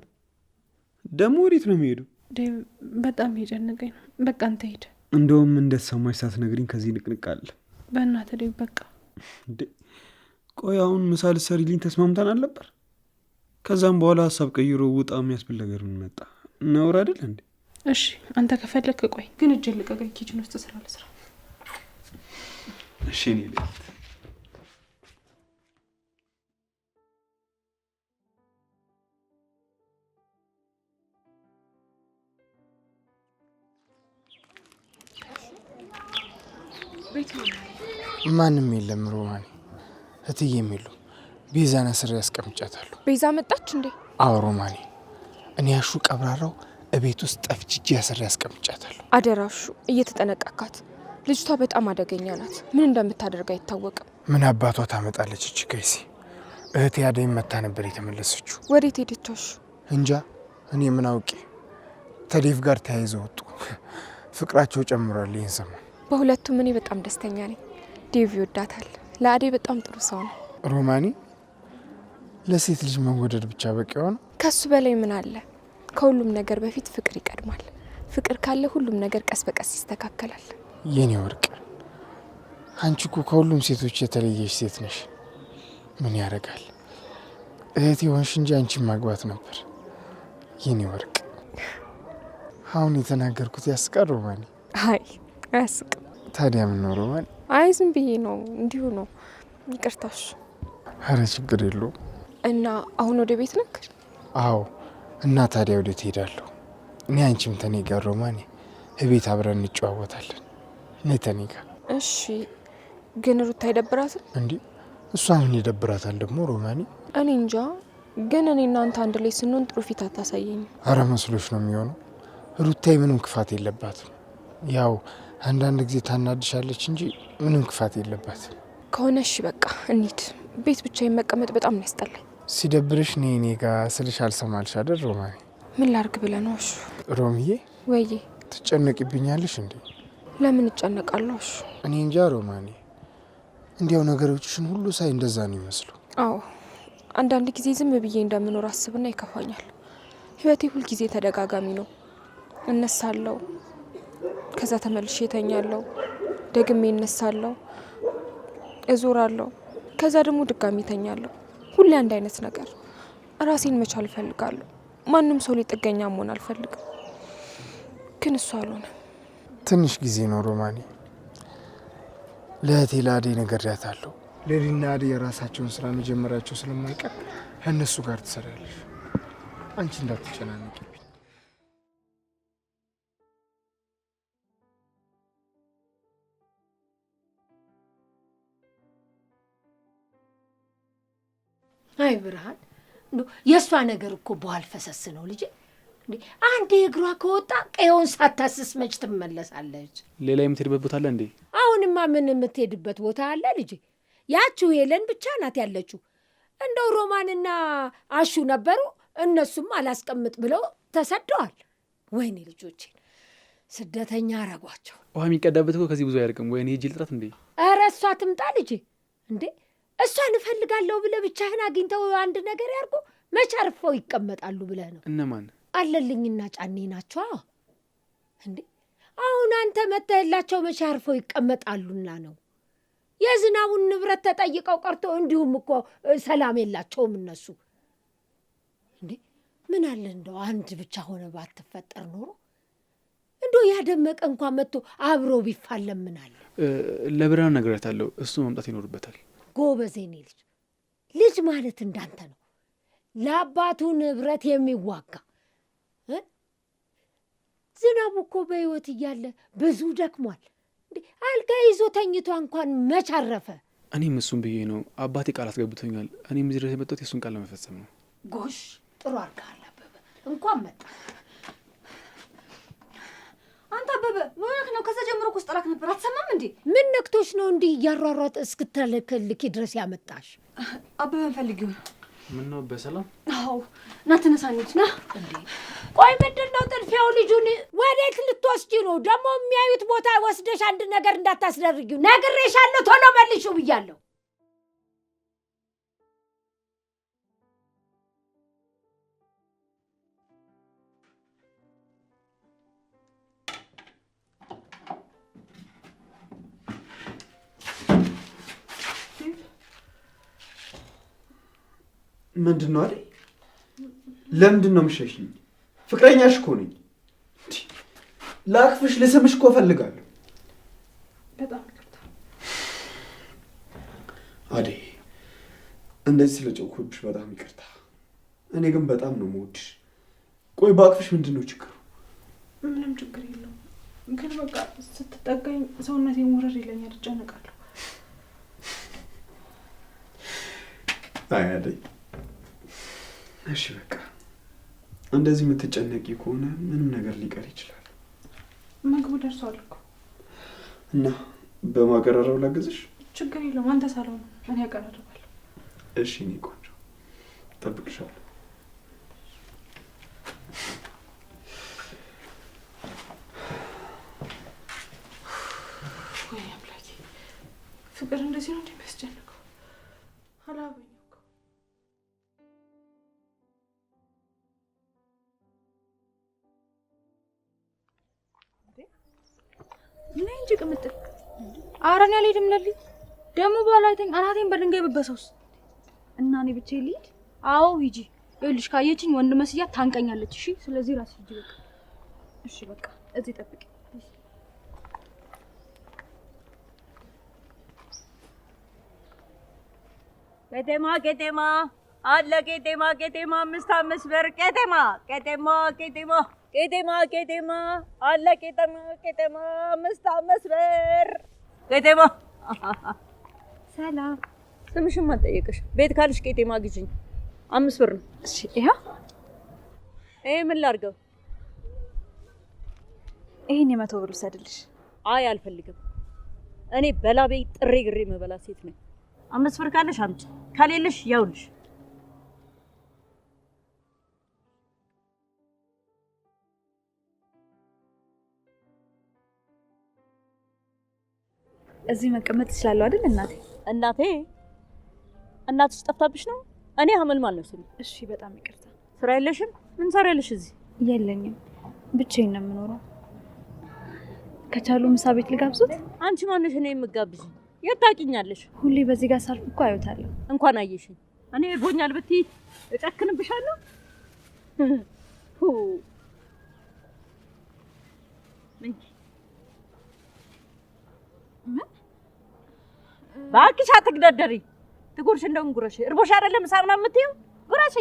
ደግሞ ወዴት ነው የሚሄዱ? ዴቭ በጣም እየጨነቀኝ ነው። በቃ አንተ ሂድ። እንደውም እንደተሰማሽ ሳትነግሪኝ ከዚህ ንቅንቅ አለ። በእናትህ ዴቭ በቃ። እንዴ ቆይ አሁን ምሳ ልትሰሪልኝ ተስማምተን አልነበር? ከዛም በኋላ ሀሳብ ቀይሮ ውጣ የሚያስብል ነገር ምን መጣ? ነውር አይደል እንዴ? እሺ አንተ ከፈለክ ቆይ፣ ግን እጄን ልቀቀኝ። Kitchen ውስጥ ስራ ልስራ። እሺ እኔ ልሂድ። ማንም የለም ሮማኔ፣ እትዬም የሉም። ቤዛን አስሬ አስቀምጫታለሁ። ቤዛ መጣች እንዴ? አዎ ሮማኔ፣ እኔ ያሹ ቀብራራው እቤት ውስጥ ጠፍጅጄ አስሬ አስቀምጫታለሁ። አደራሹ እየተጠነቀካት። ልጅቷ በጣም አደገኛ ናት። ምን እንደምታደርግ አይታወቅም። ምን አባቷ ታመጣለች እቺ ከይሲ? እህቴ አደይ መታ ነበር የተመለሰችው። ወዴት ሄደች? እንጃ እኔ ምን አውቄ። ተዴቭ ጋር ተያይዘው ወጡ። ፍቅራቸው ጨምሯል ይህን ሰሞን። በሁለቱም እኔ በጣም ደስተኛ ነኝ። ዴቭ ይወዳታል። ለአደይ በጣም ጥሩ ሰው ነው። ሮማኒ፣ ለሴት ልጅ መወደድ ብቻ በቂ ሆነ? ከሱ በላይ ምን አለ? ከሁሉም ነገር በፊት ፍቅር ይቀድማል። ፍቅር ካለ ሁሉም ነገር ቀስ በቀስ ይስተካከላል። የኔ ወርቅ፣ አንቺ እኮ ከሁሉም ሴቶች የተለየሽ ሴት ነሽ። ምን ያደርጋል እህቴ ሆንሽ እንጂ አንቺን ማግባት ነበር። የኔ ወርቅ፣ አሁን የተናገርኩት ያስቃል ሮማኒ? አይ አያስቅም። ታዲያ ምን ነው ሮማኒ? አይ ዝም ብዬ ነው፣ እንዲሁ ነው። ይቅርታሽ። አረ ችግር የለውም። እና አሁን ወደ ቤት ነክ? አዎ። እና ታዲያ ወዴት እሄዳለሁ? እኔ አንቺም ተኔ ጋር ሮማኔ፣ እቤት አብረን እንጨዋወታለን። እኔ ተኔ ጋር። እሺ። ግን ሩታ አይደብራትም እንዴ? እሷ ምን ይደብራታል ደግሞ ሮማኔ? እኔ እንጃ። ግን እኔ እናንተ አንድ ላይ ስንሆን ጥሩ ፊት አታሳየኝም። አረ መስሎሽ ነው የሚሆነው። ሩታዬ ምንም ክፋት የለባትም። ያው አንዳንድ ጊዜ ታናድሻለች እንጂ ምንም ክፋት የለባትም። ከሆነ እሺ በቃ እንሂድ። ቤት ብቻዬን መቀመጥ በጣም ነው ያስጠላኝ። ሲደብርሽ እኔ እኔ ጋር ስልሽ አልሰማልሽ አይደል ሮማኔ? ምን ላርግ ብለህ ነው? እሺ ሮምዬ። ወይዬ ትጨነቂብኛለሽ እንዴ? ለምን እጨነቃለሁ? እሺ እኔ እንጃ ሮማኔ፣ እንዲያው ነገሮችሽን ሁሉ ሳይ እንደዛ ነው ይመስሉ። አዎ አንዳንድ ጊዜ ዝም ብዬ እንደምኖር አስብና ይከፋኛል። ህይወቴ ሁልጊዜ ተደጋጋሚ ነው። እነሳለሁ፣ ከዛ ተመልሼ እተኛለሁ፣ ደግሜ እነሳለሁ፣ እዞራለሁ፣ ከዛ ደግሞ ድጋሚ እተኛለሁ። ሁሌ አንድ አይነት ነገር። ራሴን መቻል እፈልጋለሁ። ማንም ሰው ላይ ጥገኛ መሆን አልፈልግም። ግን እሱ አልሆነም። ትንሽ ጊዜ ነው ሮማኔ። ለእህቴ ለአደይ ነግሬያታለሁ። ሌሊና አደይ የራሳቸውን ስራ መጀመሪያቸው ስለማይቀር ከእነሱ ጋር ትሰሪያለሽ። አንቺ እንዳትጨናነቂብኝ። አይ ብርሃን፣ የእሷ ነገር እኮ በኋል ፈሰስ ነው ልጄ። አንዴ እግሯ ከወጣ ቀየውን ሳታስስ መች ትመለሳለች? ሌላ የምትሄድበት ቦታ አለ እንዴ? አሁንማ ምን የምትሄድበት ቦታ አለ ልጄ? ያችው ሄለን ብቻ ናት ያለችው። እንደው ሮማንና አሹ ነበሩ፣ እነሱም አላስቀምጥ ብለው ተሰደዋል። ወይኔ ልጆቼን ስደተኛ አረጓቸው። ውሃ የሚቀዳበት እኮ ከዚህ ብዙ አይርቅም። ወይኔ ሂጅ ልጥራት እንዴ? ኧረ እሷ ትምጣ ልጄ። እንዴ እሷን እፈልጋለሁ ብለህ ብቻህን አግኝተው አንድ ነገር ያርጉ መች አርፈው ይቀመጣሉ ብለህ ነው? እነማን? አለልኝና ጫኔ ናቸው። እንዴ አሁን አንተ መተህላቸው መቼ አርፈው ይቀመጣሉና ነው? የዝናቡን ንብረት ተጠይቀው ቀርቶ እንዲሁም እኮ ሰላም የላቸውም እነሱ። እንዴ ምን አለ እንደው አንድ ብቻ ሆነ ባትፈጠር ኖሮ እንደው ያደመቀ እንኳን መጥቶ አብሮ ቢፋለም ምን አለ? ለብርሃን ነግሬያታለሁ፣ እሱ መምጣት ይኖርበታል። ጎበዝ የኔ ልጅ፣ ልጅ ማለት እንዳንተ ነው፣ ለአባቱ ንብረት የሚዋጋ። ዝናቡ እኮ በሕይወት እያለ ብዙ ደክሟል። እንዴ አልጋ ይዞ ተኝቶ እንኳን መች አረፈ? እኔም እሱን ብዬ ነው፣ አባቴ ቃል አስገብቶኛል። እኔም እዚህ ድረስ የመጣሁት የእሱን ቃል ለመፈጸም ነው። ጎሽ ጥሩ አድርገሃል አበበ፣ እንኳን መጣ። አንተ አበበ ምን ሆነህ ነው? ከዛ ጀምሮ እኮ ስጠራክ ነበር፣ አትሰማም እንዴ? ምን ነክቶሽ ነው እንዲህ እያሯሯጥ እስክትልክልኪ ድረስ ያመጣሽ? አበበን ፈልጊው ነው። ምነው በሰላም? አዎ ና ተነሳ እንሂድ፣ ና። ቆይ ምንድን ነው ጥድፊያው? ልጁን ወዴት ልትወስጂ ነው ደግሞ? የሚያዩት ቦታ ወስደሽ አንድ ነገር እንዳታስደርጊው ነግሬሻለሁ። ቶሎ መልሺው ብያለሁ። ምንድን ነው አይደል? ለምንድን ነው የምትሸሽኝ? ፍቅረኛሽ እኮ ነኝ። ላቅፍሽ፣ ልስምሽ እኮ እፈልጋለሁ። በጣም ይቅርታ አደይ፣ እንደዚህ ስለጮኩብሽ በጣም ይቅርታ። እኔ ግን በጣም ነው የምወድሽ። ቆይ ባቅፍሽ ምንድን ነው ችግሩ? ምንም ችግር የለውም፣ ግን በቃ ስትጠጋኝ ሰውነቴ ውርር ይለኛል፣ እጨነቃለሁ። አይ አደይ፣ እሺ በቃ እንደዚህ የምትጨነቂ ከሆነ ምንም ነገር ሊቀር ይችላል። ምግቡ ደርሷል እኮ። እና በማቀራረብ ላግዝሽ? ችግር የለውም፣ አንተ ሳልሆን እኔ አቀራርባለሁ። እሺ እኔ ቆንጆ እጠብቅሻለሁ። ወይ አምላኬ፣ ፍቅር እንደዚህ ነው እንደሚያስጨንቀው። አላበኝ ምን እንጂ ቅምጥል። ኧረ እኔ አልሄድም። ለሊ ደግሞ በኋላ አይተኝ አናቴን በድንጋይ ብበሰውስ? እና እኔ ብቻዬን ልሂድ? አዎ ሂጂ። ይኸውልሽ ካየችኝ ወንድ መስያት ታንቀኛለች። እሺ ስለዚህ ራስሽ ሂጂ በቃ። እሺ በቃ እዚህ ጠብቂ። ቄጤማ ቄጤማ አለ ቄጤማ ቄጤማ 5 5 ብር ቄጤማ ቄጤማ ቄጤማ ቄጤማ ቄጤማ አለ ቄጤማ ቄጤማ 5 5 ብር ቄጤማ። ሰላም። ስምሽን ማን ጠየቅሽ? ቤት ካልሽ ቄጤማ ግዢኝ። 5 ብር ነው። እሺ ይኸው። ይሄ ምን ላድርገው? ይሄን የ100 ብር ውሰድልሽ። አይ አልፈልግም። እኔ በላቤ ጥሬ ግሬ መበላ ሴት ነኝ። 5 ብር ካለሽ አምጪ፣ ከሌለሽ ያውልሽ። እዚህ መቀመጥ እችላለሁ አይደል እናቴ? እናቴ እናትሽ ጠፍታብሽ ነው? እኔ ሀመልማል ነው ስሜ። እሺ በጣም ይቅርታ። ስራ የለሽም? ምን ሰሪያለሽ እዚህ? የለኝም፣ ብቻዬን ነው የምኖረው። ከቻሉ ምሳ ቤት ልጋብዞት? አንቺ ማነሽ እኔ የምጋብዥኝ? የት ታውቂኛለሽ? ሁሌ በዚህ ጋር ሳልፍ እኮ አዩታለሁ። እንኳን አየሽኝ። እኔ እርቦኛል ብትይ እጨክንብሻለሁ። ምን እባክሽ አትግደርደሪ። ትጉርሽ እንደውም ጉረሽ። እርቦሽ አይደለም ምሳ ምናምን የምትይው ጉረሽ።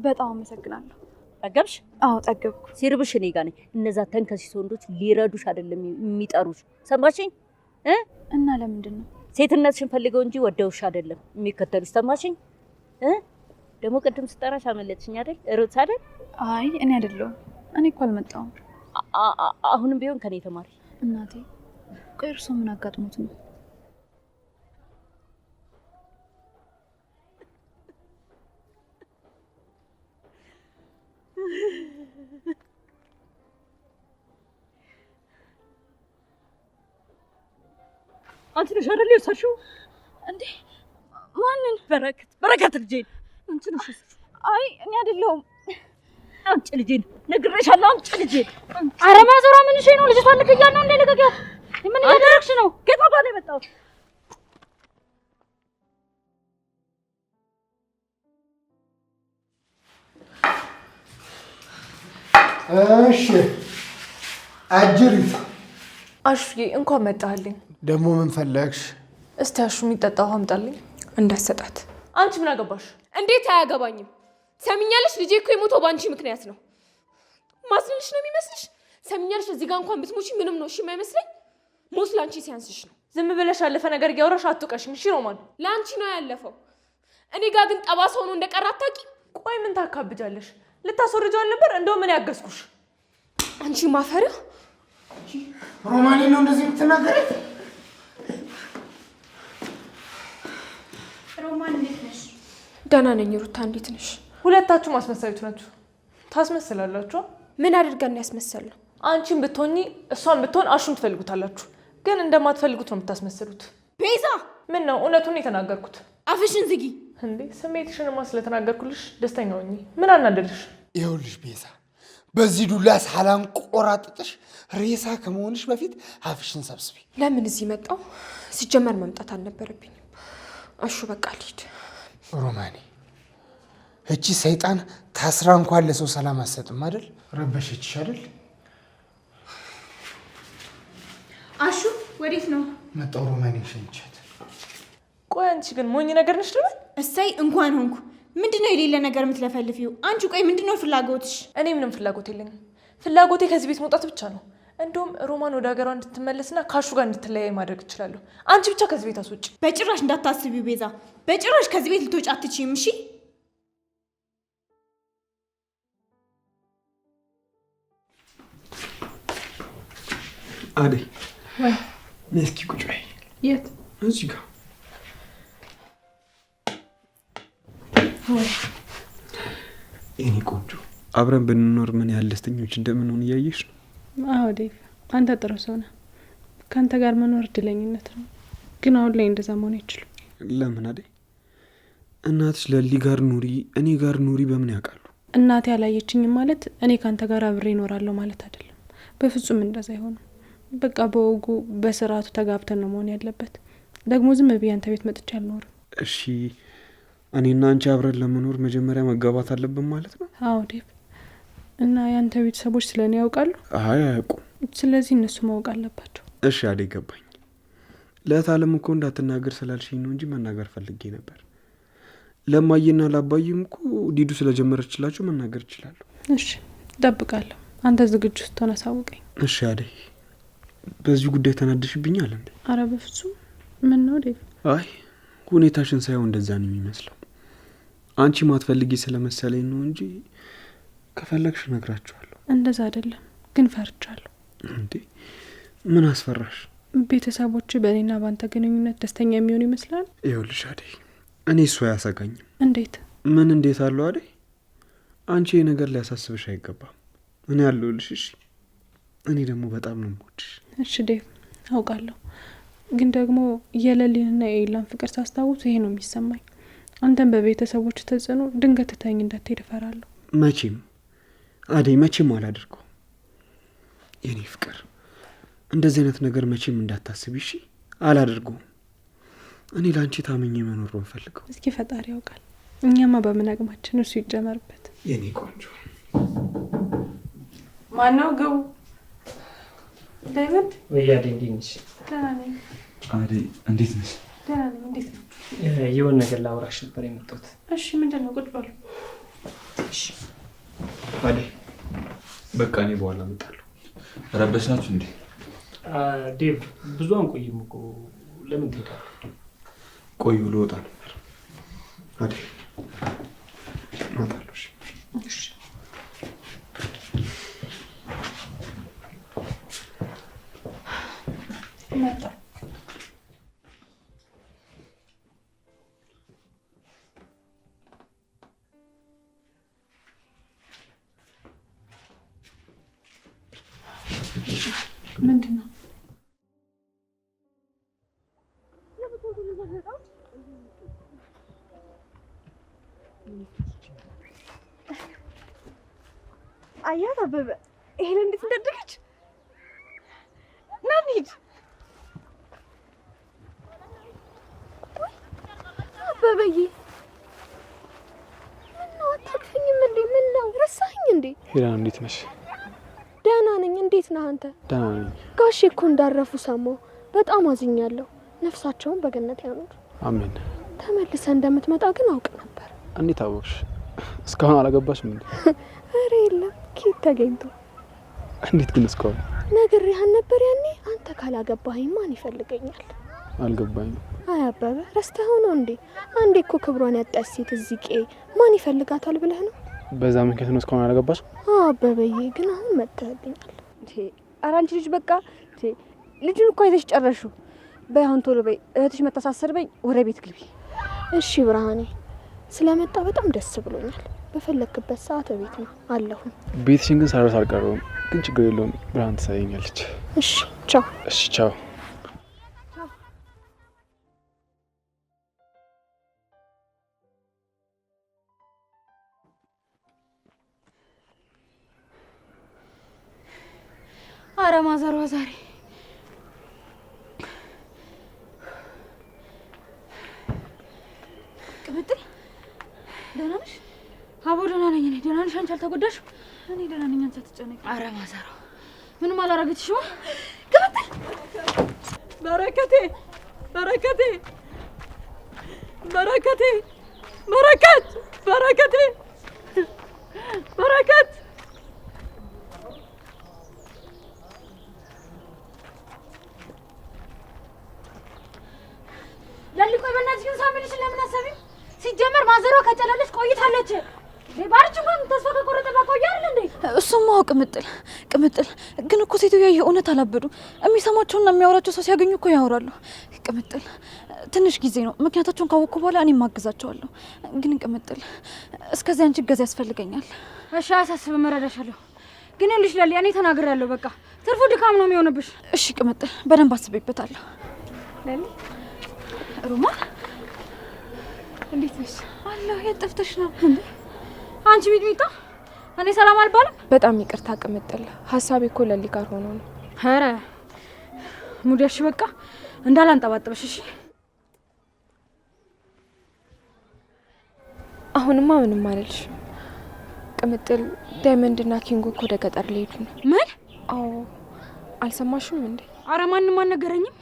በጣም አመሰግናለሁ። ጠገብሽ? አዎ ጠገብኩ። ሲርብሽ እኔ ጋር ነኝ። እነዛ ተንከሲስ ወንዶች ሊረዱሽ አይደለም የሚጠሩሽ። ሰማሽኝ? እና ለምንድን ነው ሴትነትሽን ፈልገው እንጂ ወደውሽ አይደለም የሚከተሉሽ። ሰማሽኝ? ደግሞ ቅድም ስጠራሽ አመለጥሽኝ አይደል? ሩት አይደል? አይ እኔ አይደለሁም። እኔ እኮ አልመጣሁም። አሁንም ቢሆን ከኔ ተማሪ። እናቴ ቆይ እርሶ ምን አጋጥሞት ነው? አንቺ ነሽ አይደል የወሰድሽው? እንዴ ማንን? በረከት በረከት ልጄን አንቺ ነሽ የወሰድሽው። አይ እኔ አይደለሁም። አምጪ ልጄን፣ ነግሬሻለሁ። አምጪ ልጄን። ኧረ ማዘሯ ምን እሺ ነው? ልጅቷን ልክያት ነው እንዴ? ልቀቂያት! ምን እያደረግሽ ነው? ከየት አባቷ ነው የመጣው? እሺ አጅሪት። አሹዬ እንኳን መጣህልኝ። ደግሞ ምን ፈለግሽ? እስቲ አሹ የሚጠጣ ውሃ አምጣልኝ። እንዳትሰጣት። አንቺ ምን አገባሽ? እንዴት አያገባኝም? ሰሚኛለሽ? ልጄ እኮ የሞተው በአንቺ ምክንያት ነው። ማዝንልሽ ነው የሚመስልሽ? ሰሚኛለሽ? እዚህ ጋር እንኳን ብትሞቺ ምንም ነው እሺ የማይመስለኝ። ሞት ለአንቺ ሲያንስሽ ነው። ዝም ብለሽ ያለፈ ነገር እያወራሽ አትውቀሽኝ። እሺ ሮማን፣ ለአንቺ ነው ያለፈው። እኔ ጋር ግን ጠባሳ ሆኖ እንደቀረ አታውቂም። ቆይ ምን ታካብጃለሽ? ልታስወርጂው አልነበር? እንደው ምን ያገዝኩሽ? አንቺ ማፈሪያ። ሮማኔ ነው እንደዚህ የምትናገሪት? ሮማን እንዴት ነሽ? ደህና ነኝ ሩታ፣ እንዴት ነሽ? ሁለታችሁ ማስመሳዮች ናችሁ። ታስመስላላችሁ። ምን አድርገን ያስመሰልነው? አንቺም ብትሆኚ እሷም ብትሆን አሹን ትፈልጉታላችሁ፣ ግን እንደማትፈልጉት ነው የምታስመስሉት። ቤዛ፣ ምን ነው እውነቱን የተናገርኩት። አፍሽን ዝጊ። እንዴ ስሜትሽንማ ስለተናገርኩልሽ ደስተኛ ሆኚ። ምን አናደድሽ? ይኸውልሽ ቤዛ፣ በዚህ ዱላ ሳላንቆራጥጥሽ ሬሳ ከመሆንሽ በፊት አፍሽን ሰብስቢ። ለምን እዚህ መጣው? ሲጀመር መምጣት አልነበረብኝም። አሹ በቃ ልሂድ። ሮማኔ፣ እቺ ሰይጣን ታስራ እንኳን ለሰው ሰላም አትሰጥም አይደል? ረበሸችሽ አይደል? አሹ ወዴት ነው? መጣው ሮማኔ ሸኝቻት። ቆይ አንቺ ግን ሞኝ ነገር ነሽ ልበል? እሰይ እንኳን ሆንኩ። ምንድነው የሌለ ነገር የምትለፈልፊው አንቺ? ቆይ ምንድነው ፍላጎትሽ? እኔ ምንም ፍላጎት የለኝም። ፍላጎቴ ከዚህ ቤት መውጣት ብቻ ነው። እንደውም ሮማን ወደ ሀገሯ እንድትመለስና ካሹ ጋር እንድትለያይ ማድረግ እችላለሁ። አንቺ ብቻ ከዚህ ቤት አስወጪ። በጭራሽ እንዳታስቢው ቤዛ፣ በጭራሽ ከዚህ ቤት ልትወጪ አትችይም። እሺ አደይ እስኪ ቁጭ በይ። የት? እዚህ ጋር። የእኔ ቆንጆ፣ አብረን ብንኖር ምን ያህል ደስተኞች እንደምንሆን እያየሽ ነው። አዎ ዴቭ፣ አንተ ጥሩ ሰው ነህ። ከአንተ ጋር መኖር እድለኝነት ነው። ግን አሁን ላይ እንደዛ መሆን አይችልም። ለምን አደይ? እናትሽ ለሊ ጋር ኑሪ፣ እኔ ጋር ኑሪ በምን ያውቃሉ? እናቴ አላየችኝም ማለት እኔ ከአንተ ጋር አብሬ እኖራለሁ ማለት አይደለም። በፍጹም እንደዛ አይሆንም። በቃ በወጉ በስርዓቱ ተጋብተን ነው መሆን ያለበት። ደግሞ ዝም ብዬ አንተ ቤት መጥቼ አልኖርም። እሺ፣ እኔና አንቺ አብረን ለመኖር መጀመሪያ መጋባት አለብን ማለት ነው? አዎ ዴቭ። እና የአንተ ቤተሰቦች ስለ እኔ ያውቃሉ? አይ አያውቁም። ስለዚህ እነሱ ማወቅ አለባቸው። እሺ አደይ፣ ገባኝ። ለእታለም እኮ እንዳትናገር ስላልሽኝ ነው እንጂ መናገር ፈልጌ ነበር። ለማዬና ለአባዬም እኮ ዲዱ ስለጀመረችላቸው መናገር እችላለሁ። እሺ እጠብቃለሁ። አንተ ዝግጁ ስትሆን አሳውቀኝ። እሺ አደይ፣ በዚህ ጉዳይ ተናደሽብኛል እንዴ? አረ በፍጹም። ምን ነው ዴቭ? አይ ሁኔታሽን ሳይሆን እንደዛ ነው የሚመስለው። አንቺ ማትፈልጊ ስለመሰለኝ ነው እንጂ ከፈለግሽ እነግራቸዋለሁ። እንደዛ አይደለም ግን ፈርቻለሁ። እንዴ ምን አስፈራሽ? ቤተሰቦች በእኔና በአንተ ግንኙነት ደስተኛ የሚሆኑ ይመስላል? ይኸውልሽ አደይ፣ እኔ እሱ አያሰጋኝም። እንዴት? ምን እንዴት አለው አደይ? አንቺ ይሄ ነገር ሊያሳስብሽ አይገባም። እኔ አለሁልሽ። እሺ እኔ ደግሞ በጣም ነው የምወድሽ። እሺ ዴቭ፣ አውቃለሁ። ግን ደግሞ የለሊንና የኤላን ፍቅር ሳስታውስ ይሄ ነው የሚሰማኝ። አንተን በቤተሰቦች ተጽዕኖ ድንገት ትተኸኝ እንዳትሄድ እፈራለሁ። መቼም አደይ፣ መቼም አላደርገውም። የኔ ፍቅር፣ እንደዚህ አይነት ነገር መቼም እንዳታስቢ እሺ? አላደርገውም። እኔ ለአንቺ ታመኝ መኖር ነው የምፈልገው። እስኪ ፈጣሪ ያውቃል። እኛማ በምን አቅማችን እሱ ይጨመርበት። የኔ ቆንጆ። ማነው? ግቡ። ዳይመንድ ወይ አደይ፣ እንዴት ነሽ? ደህና ነኝ። አደይ እንዴት ነሽ? ደህና ነኝ። እንዴት ነው? የሆነ ነገር ላውራሽ ነበር የመጣሁት። እሺ፣ ምንድን ነው? ቁጭ በሉ። እሺ አደይ፣ በቃ እኔ በኋላ እመጣለሁ። ረበሽናችሁ እንዴ? ዴቭ፣ ብዙ አንቆይም እኮ ለምን ትሄዳለህ? ቆዩ፣ ልወጣ ነበር። አደይ እመጣለሁ። እሺ መጣ። ምንድን ነው? አያት አበበ፣ ይሄን እንዴት እንዳደገች። ና እንሂድ። አበበዬ ምነው አታቅፈኝም እንዴ? ምነው ረሳኸኝ እንዴ? ሄለን እንዴት ነሽ? ደህና ነኝ። እንዴት ነህ አንተ? ደህና ነኝ። ጋሼ እኮ እንዳረፉ ሰማሁ። በጣም አዝኛለሁ። ነፍሳቸውን በገነት ያኑር። አሜን። ተመልሰህ እንደምትመጣ ግን አውቅ ነበር። እንዴት አወቅሽ? እስካሁን አላገባሽም እንዴ? ኧረ የለም፣ ኬት ተገኝቶ። እንዴት ግን እስካሁን? ነግሬህ ነበር ያኔ። አንተ ካላገባኸኝ ማን ይፈልገኛል? አልገባኝም። አይ አበበ፣ ረስተኸው ነው እንዴ? አንዴ እኮ ክብሯን ያጣች ሴት እዚህ ቄ ማን ይፈልጋታል ብለህ ነው? በዛ ምክንያት ነው እስካሁን አላገባሽ? አዎ አበበዬ፣ ግን አሁን መጥተህልኛል። ኧረ አንቺ ልጅ በቃ ልጁን እኮ አይተሽ ጨረሽው። በይ አሁን ቶሎ በይ፣ እህትሽ መታሳሰርበኝ፣ ወደ ቤት ግቢ። እሺ ብርሃኔ፣ ስለመጣ በጣም ደስ ብሎኛል። በፈለክበት ሰዓት ቤት ነው አለሁኝ። ቤትሽን ግን ሳልረሳ አልቀረውም። ግን ችግር የለውም፣ ብርሃን ትሳየኛለች። እሺ ቻው። እሺ ቻው። አረ ማዘሯ ዛሬ ቅምጥል ደህና ነሽ? አቦ ደህና ነኝ እኔ። ደህና ነሽ አንቺ? አልተጎዳሽም? እኔ ደህና ነኝ፣ አንቺ አትጨነቂ። አረ ማዘሯ ምንም አላረገችሽማ። ቅምጥል በረከቴ በረከቴ በረከቴ በረከት በረከቴ በረከት ለሊ ቆይ በእናትሽ ግን ሳሚልሽን ለምን አሰቢም? ሲጀመር ማዘሯ ከጨለለች ቆይታለች። ባርች እንኳን ተስፋ ከቆረጠ ባቆየ አይደል እንዴ? እሱማ አዎ ቅምጥል ቅምጥል ግን እኮ ሴትዮዋ የእውነት አላበዱ። የሚሰማቸውና የሚያወራቸው ሰው ሲያገኙ እኮ ያወራሉ። ቅምጥል ትንሽ ጊዜ ነው። ምክንያታቸውን ካወቅኩ በኋላ እኔም አግዛቸዋለሁ። ግን ቅምጥል እስከዚያ አንቺ እገዛ ያስፈልገኛል። እሺ አያሳስብም፣ እረዳሻለሁ። ግን ይኸውልሽ ለሊ እኔ ተናግሬያለሁ። በቃ ትርፉ ድካም ነው የሚሆንብሽ። እሺ ቅምጥል በደንብ አስቤበታለሁ። ለሊ ሮማን እንዴት ነሽ? አለሁ። የት ጠፍተሽ ነው እንዴ? አንቺ ሚጥሚጣ፣ እኔ ሰላም አልባልም። በጣም ይቅርታ ቅምጥል፣ ሀሳቤ እኮ ለሊ ጋር ሆኖ ነው። ኧረ ሙዲያሽ በቃ እንዳላንጠባጥበሽ። እሺ አሁንማ ምንም አልልሽም ቅምጥል። ዳይመንድና ኪንጎ እኮ ወደ ገጠር ሊሄዱ ነው። ምን? አዎ። አልሰማሽም እንዴ? አረ ማንም አልነገረኝም።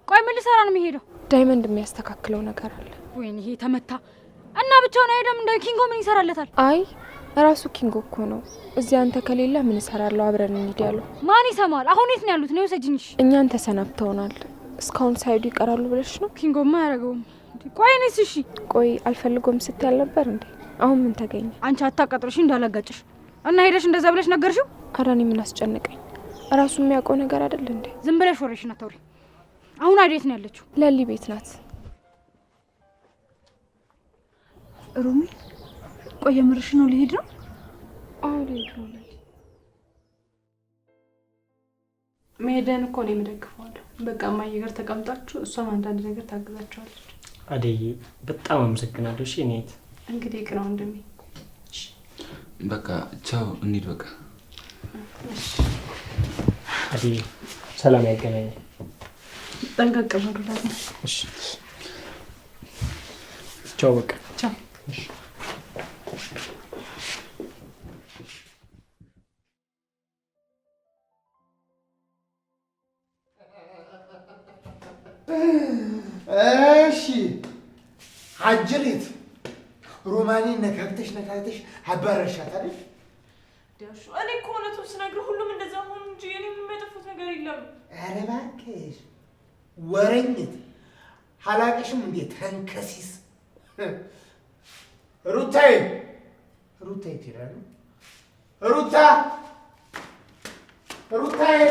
ቆይ ምን ልሰራ ነው የሚሄደው? ዳይመንድ የሚያስተካክለው ነገር አለ። ወይኔ ይሄ ተመታ እና ብቻውን አይሄድም። እንደ ኪንጎ ምን ይሰራለታል? አይ ራሱ ኪንጎ እኮ ነው እዚህ አንተ ከሌለ ምን እሰራለሁ አብረን እንሂድ ያለው። ማን ይሰማል? አሁን የት ነው ያሉት? ነው ውሰጂኝ። እኛን ተሰናብተውናል። እስካሁን ሳይሄዱ ይቀራሉ ብለሽ ነው? ኪንጎማ አያደርገውም። ቆይ እኔስ? እሺ ቆይ አልፈልጎም ስትይ አልነበር እንዴ? አሁን ምን ተገኘ? አንቺ አታቃጥርሽ እንዳላጋጭሽ እና ሄደሽ እንደዛ ብለሽ ነገርሽው? ኧረ እኔ ምን አስጨነቀኝ? ራሱ የሚያውቀው ነገር አይደል እንዴ? ዝም ብለሽ ወሬሽን አታውሪ። አሁን አዴት ነው ያለችው? ለሊ ቤት ናት። ሮሚ ቆይ የምርሽ ነው? ልሄድ ነው? አዎ ልሄድ ነው። ለሊ መሄድህን እኮ እኔም እደግፈዋለሁ። በቃ እማዬ ጋር ተቀምጣችሁ እሷም አንዳንድ ነገር ታግዛችኋለች። አደይ በጣም አመሰግናለሁ። እሺ እኔ እንግዲህ ቅር ነው ወንድሜ። በቃ ቻው፣ እንሂድ በቃ። አደይ ሰላም ያገናኘን። ጠንቀቅ በሉ ደግሞ። እሺ ቻው። በቃ ቻው። እሺ እሺ አጅሪት ሮማኔን ነካክተሽ ነካክተሽ አባረርሻት አይደል? ዳሹ እኔ እኮ እውነቱን ስነግርህ ሁሉም እንደዛ ሆኑ እንጂ እኔ ምንም ያጠፋሁት ነገር የለም። ኧረ እባክሽ ወረኝት አላቅሽም እንዴ ተንከሲስ። ሩታዬ ሩታዬ ትሄዳለህ? ሩታ ሩታዬ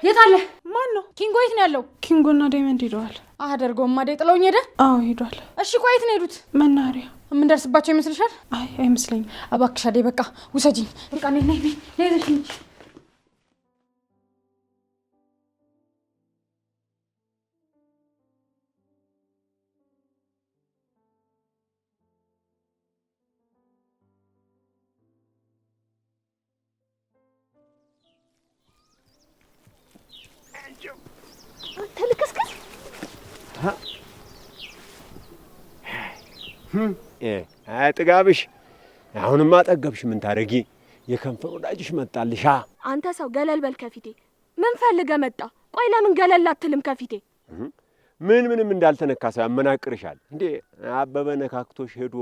የት አለ? ማን ነው? ኪንጎ የት ነው ያለው? ኪንጎና ዳይመንድ ሄደዋል። አደርገውም። አደይ ጥለውኝ ሄደ? አዎ ሄዷል። እሺ ቆይ የት ነው የሄዱት? መናኸሪያ። የምንደርስባቸው ይመስልሻል? አይ አይመስለኝም። እባክሽ አደይ በቃ ውሰጂኝ። በቃ ነይ ነይ ነይ ነይ ይዘሽኝ ሂጂ። አንተ ልክስክስ አይ ጥጋብሽ፣ አሁንማ ጠገብሽ። ምን ታደርጊ? የከንፈር ወዳጅሽ መጣልሻ። አንተ ሰው ገለል በል ከፊቴ። ምን ፈልገህ መጣ? ቆይ ለምን ገለል አትልም ከፊቴ? ምን ምንም እንዳልተነካ ሰው ያመናቅርሻል እንዴ? አበበ ነካክቶሽ ሄዶ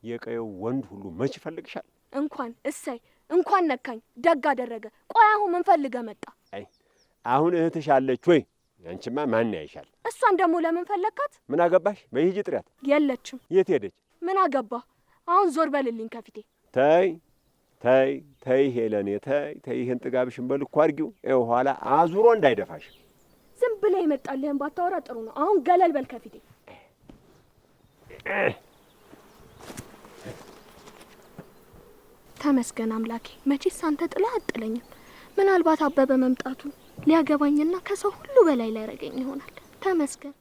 የቀየው ወንድ ሁሉ መች ይፈልግሻል? እንኳን እሰይ እንኳን ነካኝ፣ ደግ አደረገ። ቆይ አሁን ምን ፈልገህ መጣ? አይ አሁን እህትሽ አለች ወይ? አንቺማ ማን ያይሻል? እሷን ደግሞ ለምን ፈለግካት? ምን አገባሽ? በይ ሂጂ ጥሪያት። የለችም። የት ሄደች? ምን አገባ? አሁን ዞር በልልኝ ከፊቴ። ተይ ተይ ተይ ሄለኔ ተይ ተይ፣ ይህን ጥጋብሽን በልኩ አድርጊው። ይኸው ኋላ አዙሮ እንዳይደፋሽ። ዝም ብለህ የመጣልህን ባታወራ ጥሩ ነው። አሁን ገለል በል ከፊቴ። ተመስገን አምላኬ። መቼስ አንተ ጥለህ አጥለኝም። ምናልባት አበበ መምጣቱ ሊያገባኝና ከሰው ሁሉ በላይ ሊያረገኝ ይሆናል። ተመስገን።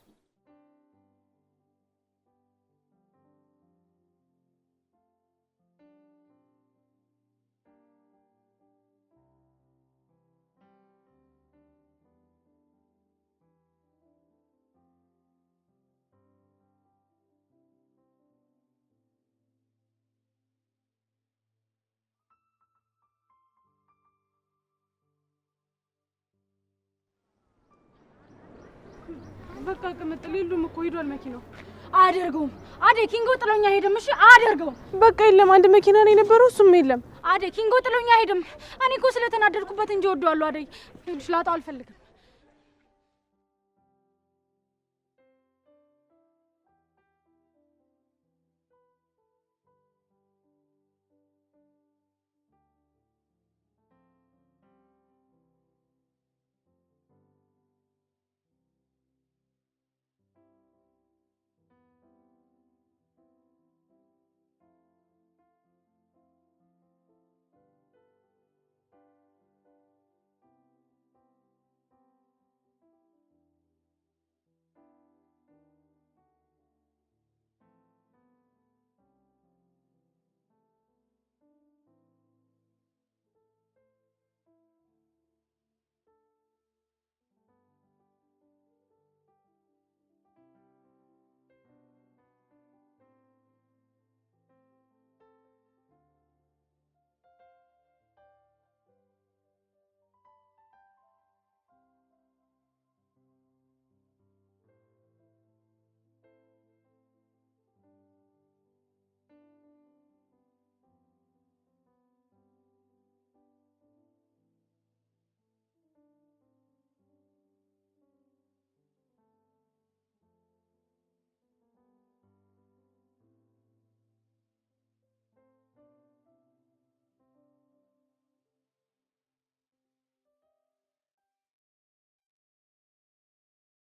በቃ ቅምጥል የሉም እኮ ሄዷል መኪናው። አያደርገውም። አደይ ኪንጎ ጥሎኛ ሄድም። እሺ አያደርገውም። በቃ የለም፣ አንድ መኪና ነው የነበረው፣ እሱም የለም። አደይ ኪንጎ ጥሎኛ ሄድም። እኔ እኮ ስለተናደድኩበት እንጂ እወደዋለሁ። አደይ ይኸውልሽ፣ ላጣው አልፈልግም።